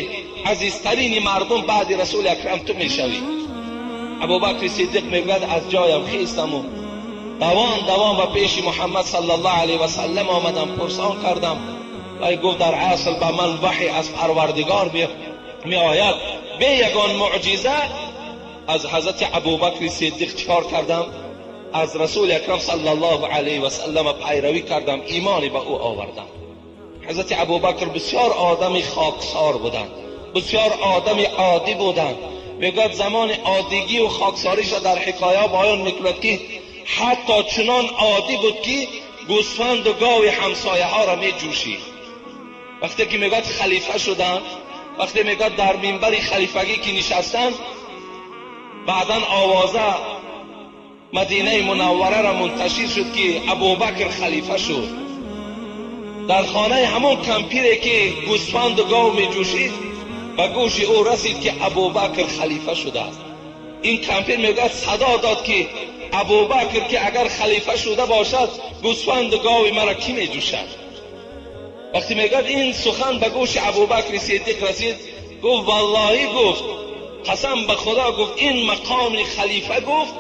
азизтарини мардум баъди расули акрам ту мешавӣ. Абубакри Сиддиқ мегӯяд аз ҷоям хестаму давон давон ба пеши Муҳаммад саллаллоҳу алайҳи васаллам омадам, пурсон кардам. Вай гуфт дар асл ба ман ваҳй аз Парвардигор меояд, бе ягон муъҷиза. Аз ҳазрати Абубакри Сиддиқ чикор кардам? Аз расули акрам саллаллоҳу алайҳи васаллам пайравӣ кардам, имоне ба ӯ овардам. Ҳазрати Абубакр бисёр одами хоксор буданд, бисёр одами оддӣ буданд. Мегӯяд замони оддигӣ ва хоксориша дар ҳикоя баён мекунад ки ҳатто чунон оддӣ буд ки гӯсфанду гови ҳамсояҳоро меҷӯшид. Вақте ки мегӯяд халифа шуданд, вақте мегӯяд дар минбари халифагӣ ки нишастанд, баъдан овоза Мадинаи Мунаввараро мунташир шуд ки Абубакр халифа шуд. Дар хонаи ҳамон кампире ки гӯсфанду гов меҷӯшид ба гӯши ӯ расид ки Абубакр халифа шудааст. Ин кампир мегӯяд садо дод ки Абубакр ки агар халифа шуда бошад, гӯсфанду гови маро кӣ меҷӯшад? Вақте мегӯяд ин сухан ба гӯши Абубакри Сиддиқ расид, гуфт валлоҳи, гуфт қасам ба Худо, гуфт ин мақоми халифа, гуфт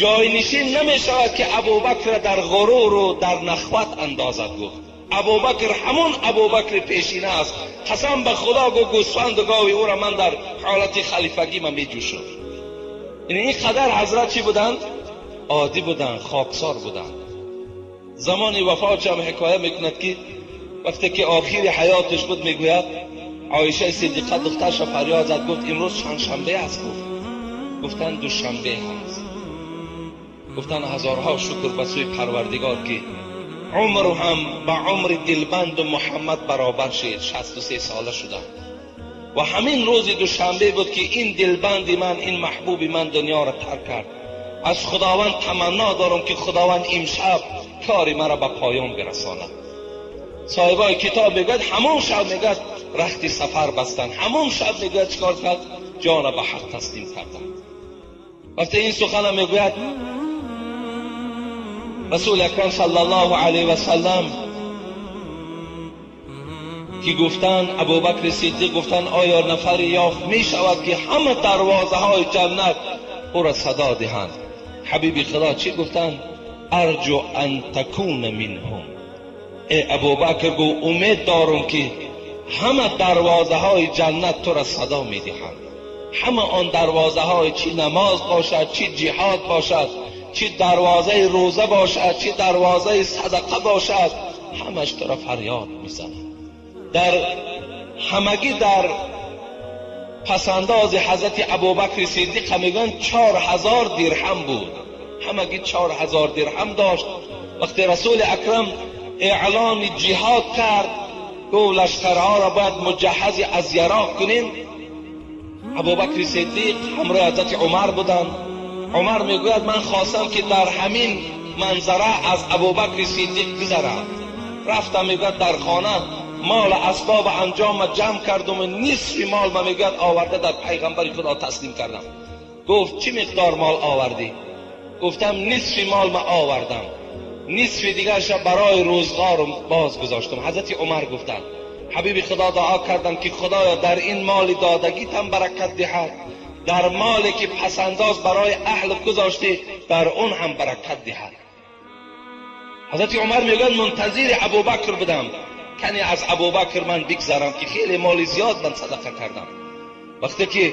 ҷойнишин намешавад ки Абубакрро дар ғуруру дар нахват андозад. Гуфт Абубакр ҳамон Абубакри пешина аст, қасам ба Худо, гуфт гӯсфанду гови ӯро ман дар ҳолати халифагӣ ман меҷӯшам. Ин қадар ҳазрат чӣ буданд? Оддӣ буданд, хоксор буданд. Замони вафотшам ҳикоя мекунад ки вақте ки охири ҳаёташ буд, мегӯяд Оишаи Сиддиқа духтарша фарёд зад, гуфт имрӯз чандшанбе аст? Гуфт гуфтанд душанбе ҳаст. Гуфтанд ҳазорҳо шукр ба сӯи Парвардигор ки умр ҳам ба умри дилбанду Муҳаммад баробар шид, 63 сола шудам. Ва ҳамин рӯзи душанбе буд ки ин дилбанди ман, ин маҳбуби ман дунёро тарк кард. Аз Худованд таманно дорам ки Худованд имшаб кори маро ба поён бирасонад. Соҳибои китоб мегӯяд ҳамон шаб мегӯяд рахти сафар бастанд, ҳамон шаб мегӯяд чикор кард? Ҷонро ба ҳақ таслим карданд. Вақте ин сухана мегӯяд расули акрам саллаллоҳу алайҳи васаллам ки гуфтанд Абубакри Сиддиқ гуфтанд оё нафаре ёфт мешавад ки ҳама дарвозаҳои ҷаннат ӯро садо диҳанд? Ҳабиби Худо чӣ гуфтанд? Арҷу ан такуна минҳум. Э Абубакр, гу умед дорам ки ҳама дарвозаҳои ҷаннат туро садо медиҳанд. Ҳама он дарвозаҳои чӣ намоз бошад, чӣ ҷиҳод бошад, чӣ дарвозаи рӯза бошад, чӣ дарвозаи садақа бошад, ҳамаш туро фарёд мезанад. Дар ҳамагӣ дар пасандози ҳазрати Абубакри Сиддиқ мегӯянд 4000 дирҳам буд. Ҳамагӣ 4000 дирҳам дошт. Вақте расули акрам эълони ҷиҳод кард, гуфт лашкарҳоро бояд муҷаҳҳази аз яроқ кунем. Абубакри Сиддиқ ҳамроҳи ҳазрати Умар буданд. Умар мегӯяд ман хостам ки дар ҳамин манзара аз Абубакри Сиддиқ гузарам. Рафтам, мегӯяд дар хона мол асбоб анҷом ҷамъ кардам ва нисфи мол ма мегӯяд оварда дар пайғамбари Худо таслим кардам. Гуфт чӣ миқдор мол овардӣ? Гуфтам нисфи мол ма овардам, нисфи дигарша барои рӯзғорам боз гузоштам. Ҳазрати Умар гуфтанд ҳабиби Худо дуо кардам ки Худоё дар ин моли додагитам баракат диҳад, дар моле ки пасандоз барои аҳл гузоштӣ дар он ҳам баракат диҳад. Ҳазрати Умар мегӯяд мунтазири Абубакр будам, кане аз Абубакр ман бигзарам ки хеле моли зиёд ман садақа кардам. Вақте ки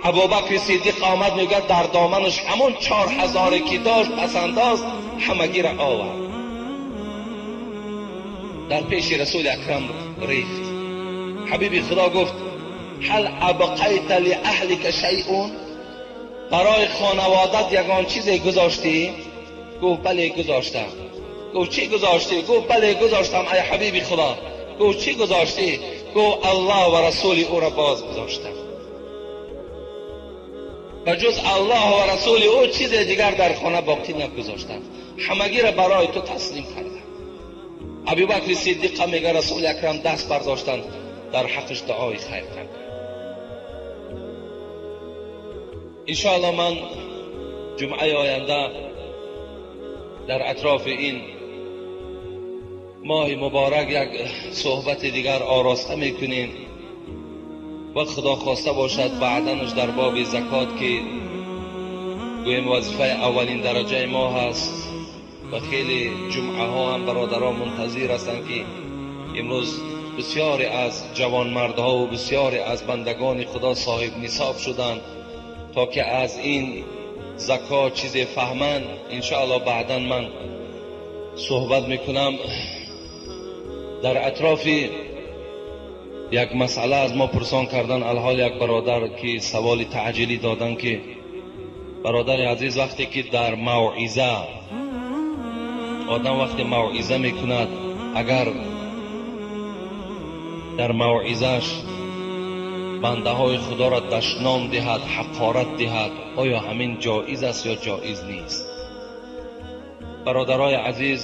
Абубакри Сиддиқ омад, мегӯяд дар доманаш ҳамон 4000 ки дошт пасандоз ҳамагиро овард, дар пеши расули акрам рехт. Ҳабиби Худо гуфт ҳал абқайта лиаҳлика шайъун, барои хонаводат ягон чизе гузоштӣ? Гуфт бале гузоштам. Гуфт чӣ гузоштӣ? Гуфт бале гузоштам ай ҳабиби Худо. Гуфт чӣ гузоштӣ? Гуфт Аллоҳ ва расули ӯро боз гузоштам. Ба ҷуз Аллоҳ ва расули ӯ чизе дигар дар хона боқӣ нагузоштам, ҳамагиро барои ту таслим кардам. Абубакр Сиддиқ мегӯяд Расули Акрам даст бардоштанд, дар ҳаққаш дуои хайр карданд. Иншоаллоҳ ман ҷумъаи оянда дар атрофи ин моҳи муборак як суҳбати дигар ороста мекунем ва худо хоста бошад баъданаш дар боби закот ки гӯем вазифаи аввалин дараҷаи мо ҳаст ва хеле ҷумъаҳо ҳам бародарон мунтазир ҳастанд ки имрӯз бисёре аз ҷавонмардҳо ва бисёре аз бандагони худо соҳиб нисоб шуданд то ки аз ин закот чизе фаҳманд. Иншоаллоҳ баъдан ман суҳбат мекунам дар атрофи як масъала. Аз мо пурсон кардан алҳол як бародар ки саволи таъҷилӣ додан ки бародари азиз, вақте ки дар мавъиза одам вақте мавъиза мекунад, агар дар мавъизаш бандаҳои худоро дашном диҳад, ҳақорат диҳад, оё ҳамин ҷоиз аст ё ҷоиз нест? Бародарои азиз,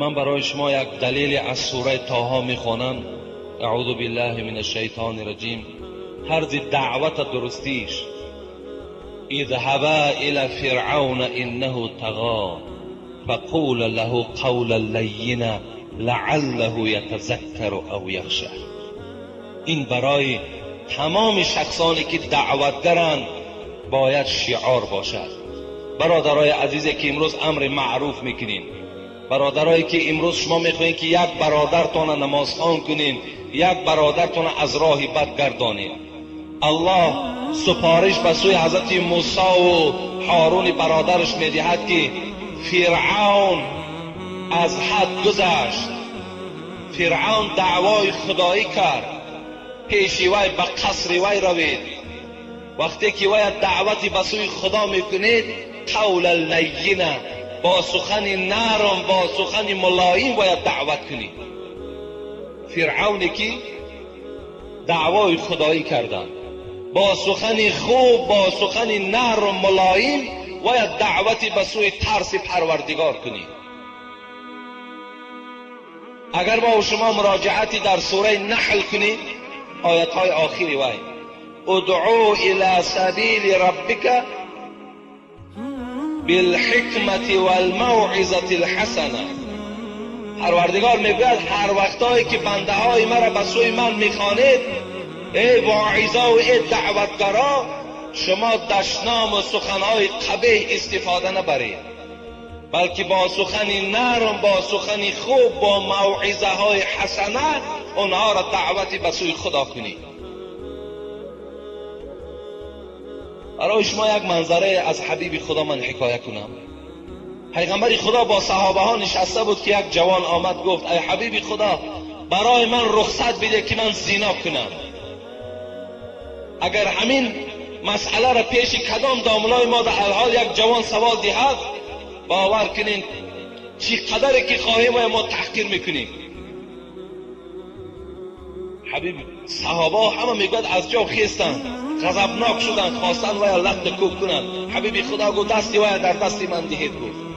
ман барои шумо як далеле аз сураи Тоҳо мехонам. Аъузу биллаҳи мин ашшайтони раҷим. тарзи даъвата дурустиш. اذهبا الى فرعون انه طغى فقولا له قولا لینا لعله یتذکر او یخشى. این برای تمام شخصانی که دعوتگرند باید شعار باشد. برادرای عزیزی که امروز امر معروف میکنین، برادرایی که امروز شما میخواین که یک برادرتان نمازخوان کنین، یک برادرتان از راه بد گردانین، الله سپارش به سوی حضرت موسی و هارون برادرش میدهد که فرعون از حد گذشت، فرعون دعوای خدایی کرد، پیش وی به قصر وی روید. وقتی که وی دعوتی به سوی خدا میکنید، قول لینه، با سخن نرم، با سخن ملایم باید دعوت کنید. فرعونی که دعوای خدایی کردند، با سخن خوب، با سخن نرم ملایم باید دعوتی به سوی ترس پروردگار کنید. اگر با شما مراجعتی در سوره نحل کنید، آیت های آخری وی، ادعو الى سبیل ربک بالحکمت والموعظة الحسنه. پروردگار میگوید هر وقتایی که بنده های مرا به سوی من میخوانید، ای واعظا و ای دعوتگرا، شما دشنام و سخنهای قبیح استفاده نبرید، بلکه با سخن نرم، با سخن خوب، با موعظه های حسنه آنها را دعوتی به سوی خدا کنید. برای شما یک منظره از حبیب خدا من حکایه کنم. پیغمبر خدا با صحابه ها نشسته بود که یک جوان آمد گفت ای حبیب خدا، برای من رخصت بده که من زنا کنم. اگر همین مسئله را پیش کدام داملای ما در الحال یک جوان سوال دهد، باور کنین چی قدری که خواهیم و ما تحقیر میکنیم. حبیب صحابه همه میگوید از جا خیستند، غضبناک شدند، خواستند وی لط کوب کنند. حبیب خدا گفت دستی وی در دست من دهید. گفت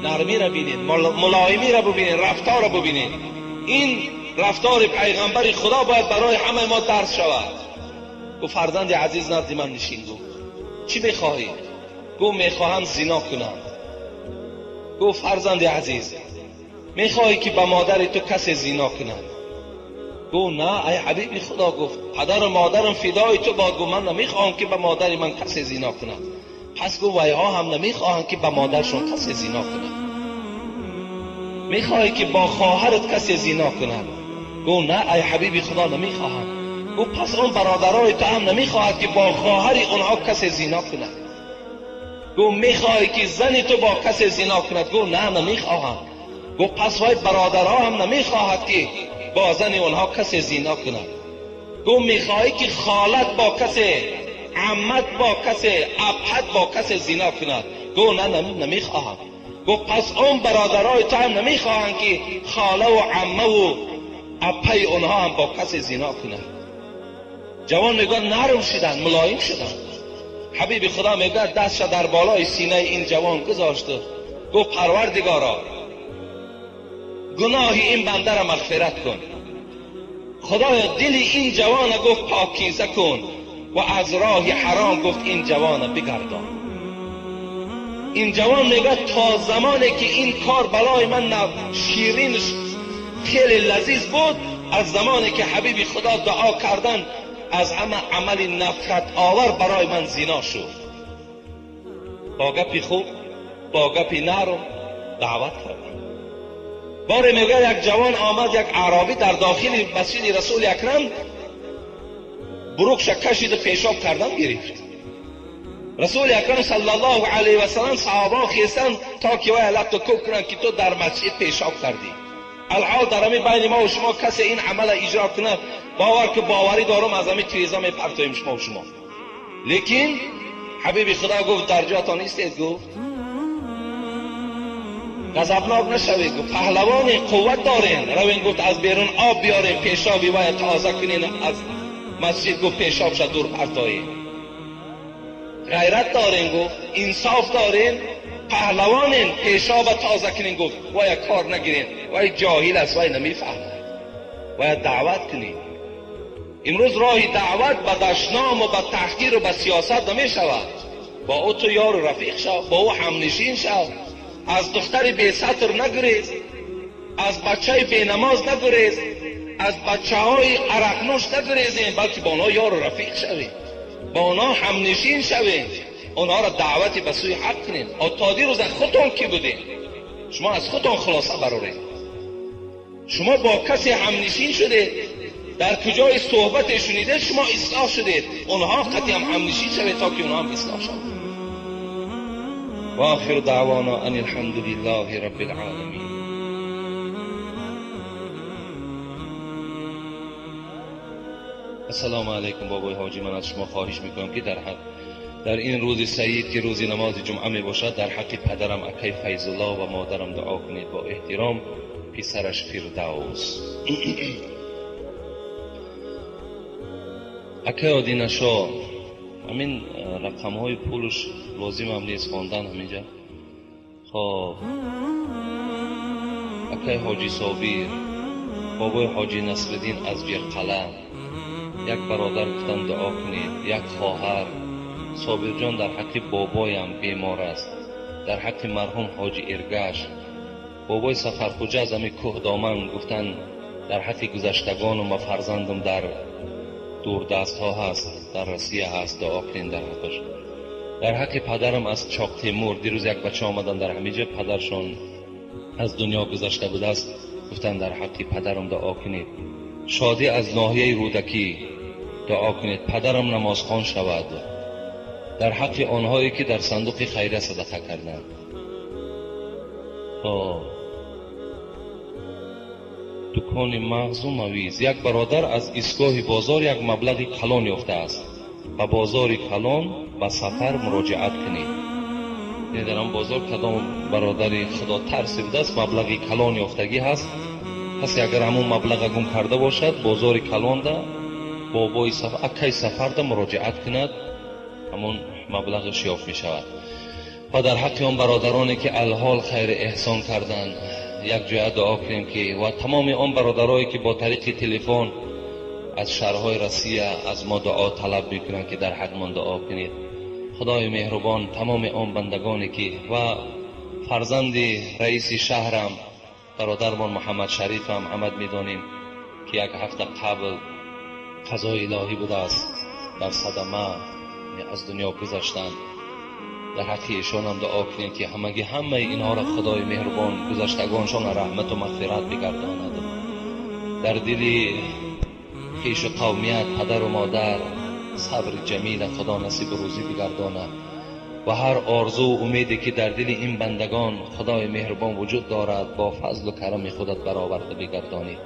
نرمی را بینید، ملایمی را ببینید، رفتار را ببینید. این رفتار پیغمبر خدا باید برای همه ما درس شود. گفت فرزند عزیز نزد من نشین. گفت چی میخواهی؟ گفت میخواهم زنا کنم. گفت فرزند عزیز میخواهی که به مادر تو کسی زنا کند؟ گفت نه ای حبیب خدا. گفت پدر و مادرم فدای تو باد. گفت من نمیخواهم که به مادر من کسی زنا کند. پس گفت ویها هم نمیخواهند که به مادرشون کسی زنا کند. میخواهی که با خواهرت کسی زنا کند؟ گفت نه ای حبیب خدا نمیخواهم. گفت پس اون برادرای تو هم نمیخواهد که با خواهر اونها کسی زنا کند. گفت میخواهی که زن تو با کسی زنا کند؟ گفت نه نمیخواهم. گفت پس وای برادرها هم نمیخواهد که با زن اونها کسی زنا کند. گفت میخواهی که خالت با کسی، عمت با کسی، ابهت با کسی زنا کند؟ گفت نه نمیخواهم. گفت پس اون برادرای تو هم نمیخواهند که خاله و عمه و ابهه اونها هم با کسی زنا کند. جوان میگه نرم شدن، ملایم شدن. حبیب خدا میگه دستش در بالای سینه این جوان گذاشت، گفت پروردگارا گناه این بنده را مغفرت کن، خدایا دل این جوان گفت پاکیزه کن و از راه حرام گفت این جوان بگردان. این جوان میگه تا زمانی که این کار برای من شیرین خیلی لذیذ بود، از زمانی که حبیب خدا دعا کردن از همه عمل نفرت آور برای من زنا شد. با گپی خوب، با گپی نرم دعوت کردن. باره میگه یک جوان آمد، یک اعرابی در داخل مسجد رسول اکرم بروکش کشید و پیشاب کردن گرفت. رسول اکرم صلی الله علیه و سلم صحابه خیستن تا که وی لط و کوب کنند که تو در مسجد پیشاب کردی. الحال در همین بین ما و شما کسی این عمل اجرا کنه، باور که باوری دارم از همین تریزا میپرتویم شما و شما. لیکن حبیب خدا گفت در جاتان ایستید، گفت غضبناک نشوید، گفت پهلوان قوت دارین، روین گفت از بیرون آب بیارین، پیشابی باید تازه کنین از مسجد، گفت پیشاب شد دور پرتایین. غیرت دارین، گفت انصاف دارین، پهلوانین، پیشاب تازه کنین، گفت باید کار نگیرین، وای جاهل است، وای نمیفهمد، باید دعوت کنین. امروز راه دعوت به دشنام و به تحقیر و به سیاست نمی شود. با او تو یار و رفیق شو، با او همنشین شو، از دختر بی ستر نگریز، از بچه بی نماز نگریز، از بچه های عرق نوش نگریزین، بلکه با آنها یار و رفیق شوید، با آنها همنشین شوید، آنها را دعوتی به سوی حق کنین. تا دیروز از خودتان کی بودین؟ شما از خودتان خلاصه برارید. شما با کسی همنشین شده، در کجای صحبت شنیده شما اصلاح شدید، اونها قطعی هم همنشین شوید تا که اونها هم اصلاح شوند. و آخر دعوانا ان الحمد لله رب العالمین. السلام علیکم بابای حاجی، من از شما خواهش میکنم که در این روز سعید که روز نماز جمعه می باشد در حق پدرم اکی فیض الله و مادرم دعا کنید. با احترام پسرش فردوس. اکی آدینشا، همین رقم های پولش لازم هم نیست خواندن همینجا. خب اکی حاجی صابیر، بابای حاجی نصرالدین از بیرقلم، یک برادر گفتن دعا کنید، یک خواهر صابر جان در حق بابایم بیمار است، در حق مرحوم حاجی ارگش، بابای سفرخوجه از همین کوه دامن گفتن در حق گذشتگانم و فرزندم در دوردست ها هست، در رسیه هست، دعا کنین در حقش. در حق پدرم از چاق تیمور، دیروز یک بچه آمدن در همیجه پدرشان از دنیا گذشته بوده است، گفتن در حق پدرم دعا کنید. شادی از ناحیه رودکی دعا کنید، پدرم نمازخوان شود. در حق آنهایی که در صندوق خیریه صدقه کردند. دکان مغز و مویز، یک برادر از ایستگاه بازار یک مبلغ کلان یافته است، به بازار کلان به سفر مراجعت کنید. یعنی در آن بازار کدام برادر خدا ترسی بوده است، مبلغ کلان یافتگی هست، پس اگر همون مبلغ گم کرده باشد بازار کلان ده بابای سفر اکی سفر ده مراجعت کند، همون مبلغش یافت می شود. و در حق آن برادرانی که الحال خیر احسان کردند یک جای دعا کنیم که و تمام آن برادرایی که با طریق تلفن از شهرهای روسیه از ما دعا طلب میکنند که در حق من دعا کنید. خدای مهربان تمام آن بندگانی که و فرزند رئیس شهرم برادرمان محمد شریف هم همه میدانیم که یک هفته قبل قضای الهی بوده است، در صدمه از دنیا گذشتند. در حق ایشان هم دعا کنیم که همگی همه اینها را خدای مهربان گذشتگانشان رحمت و مغفرت بگرداند. در دل خویش و قومیت پدر و مادر صبر جمیل خدا نصیب روزی بگرداند و هر آرزو و امیدی که در دل این بندگان خدای مهربان وجود دارد با فضل و کرم خودت برآورده بگردانی.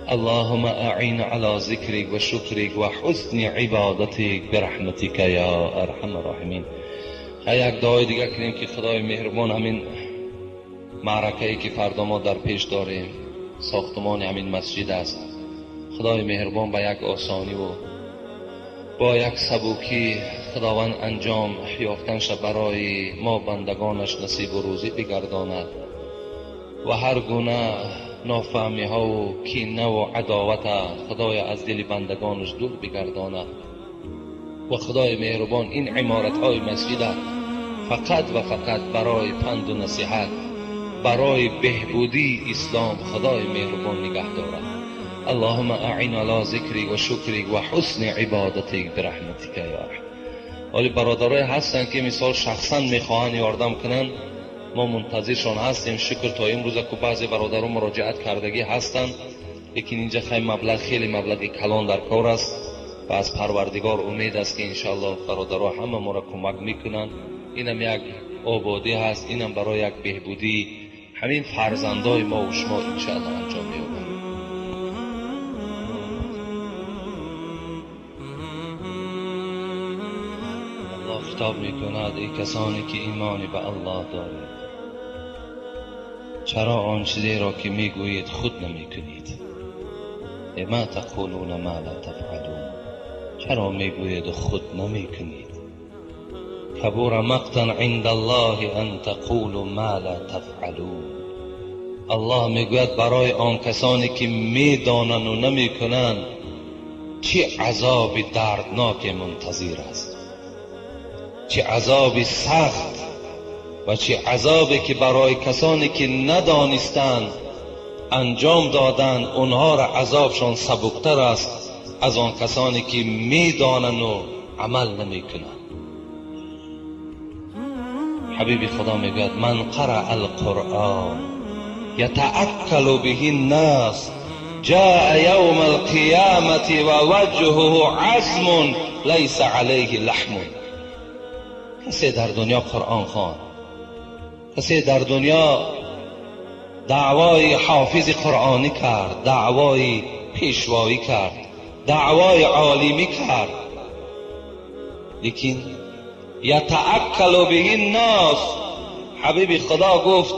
اللهم اعین علی ذکرک و شکرک و حسن عبادتک برحمتک یا ارحم الراحمین. یک دعای دیگه کنیم که خدای مهربان همین معرکه‌ای که فردا ما در پیش داریم، ساختمان همین مسجد است، خدای مهربان به یک آسانی و با یک سبوکی خداوند انجام یافتنش برای ما بندگانش نصیب و روزی بگرداند و هر گونه نافهمی ها و کینه و عداوت خدای از دل بندگانش دور بگرداند و خدای مهربان این عمارت های مسجد فقط و فقط برای پند و نصیحت، برای بهبودی اسلام خدای مهربان نگه دارد. اللهم اعین علی ذکرک و شکرک و حسن عبادتک برحمتک یا ارحم. ولی برادرای هستن که مثال شخصا میخواهند یاردم کنند، ما منتظرشان هستیم. شکر تا امروز که بعضی برادران مراجعت کردگی هستند، لیکن اینجا خیلی مبلغ، خیلی مبلغ کلان در کار است و از پروردگار امید است که انشالله برادرها همه ما را کمک میکنند. اینم یک آبادی هست، اینم برای یک بهبودی همین فرزندای ما و شما انشالله انجام می‌یابد. الله خطاب میکند ای کسانی که ایمانی به الله دارید، چرا آن چیزی را که میگویید خود نمیکنید؟ ما تقولون ما لا تفعلون، چرا میگویید خود نمیکنید؟ کبر مقتا عند الله ان تقولوا ما لا تفعلون. الله میگوید برای آن کسانی که میدانند و نمیکنند چه عذاب دردناک منتظر است، چه عذاب سخت و چه عذابی که برای کسانی که ندانستند انجام دادند اونها را عذابشان سبکتر است از آن کسانی که میدانند و عمل نمیکنند. حبیب خدا میگوید من قرأ القرآن یتأکل به الناس جاء یوم القیامة و وجهه عظم لیس علیه لحم. کسی در دنیا قرآن خواند، کسی در دنیا دعوای حافظ قرآنی کرد، دعوای پیشوایی کرد، دعوای عالمی کرد، لیکن یتأکل به الناس، حبیب خدا گفت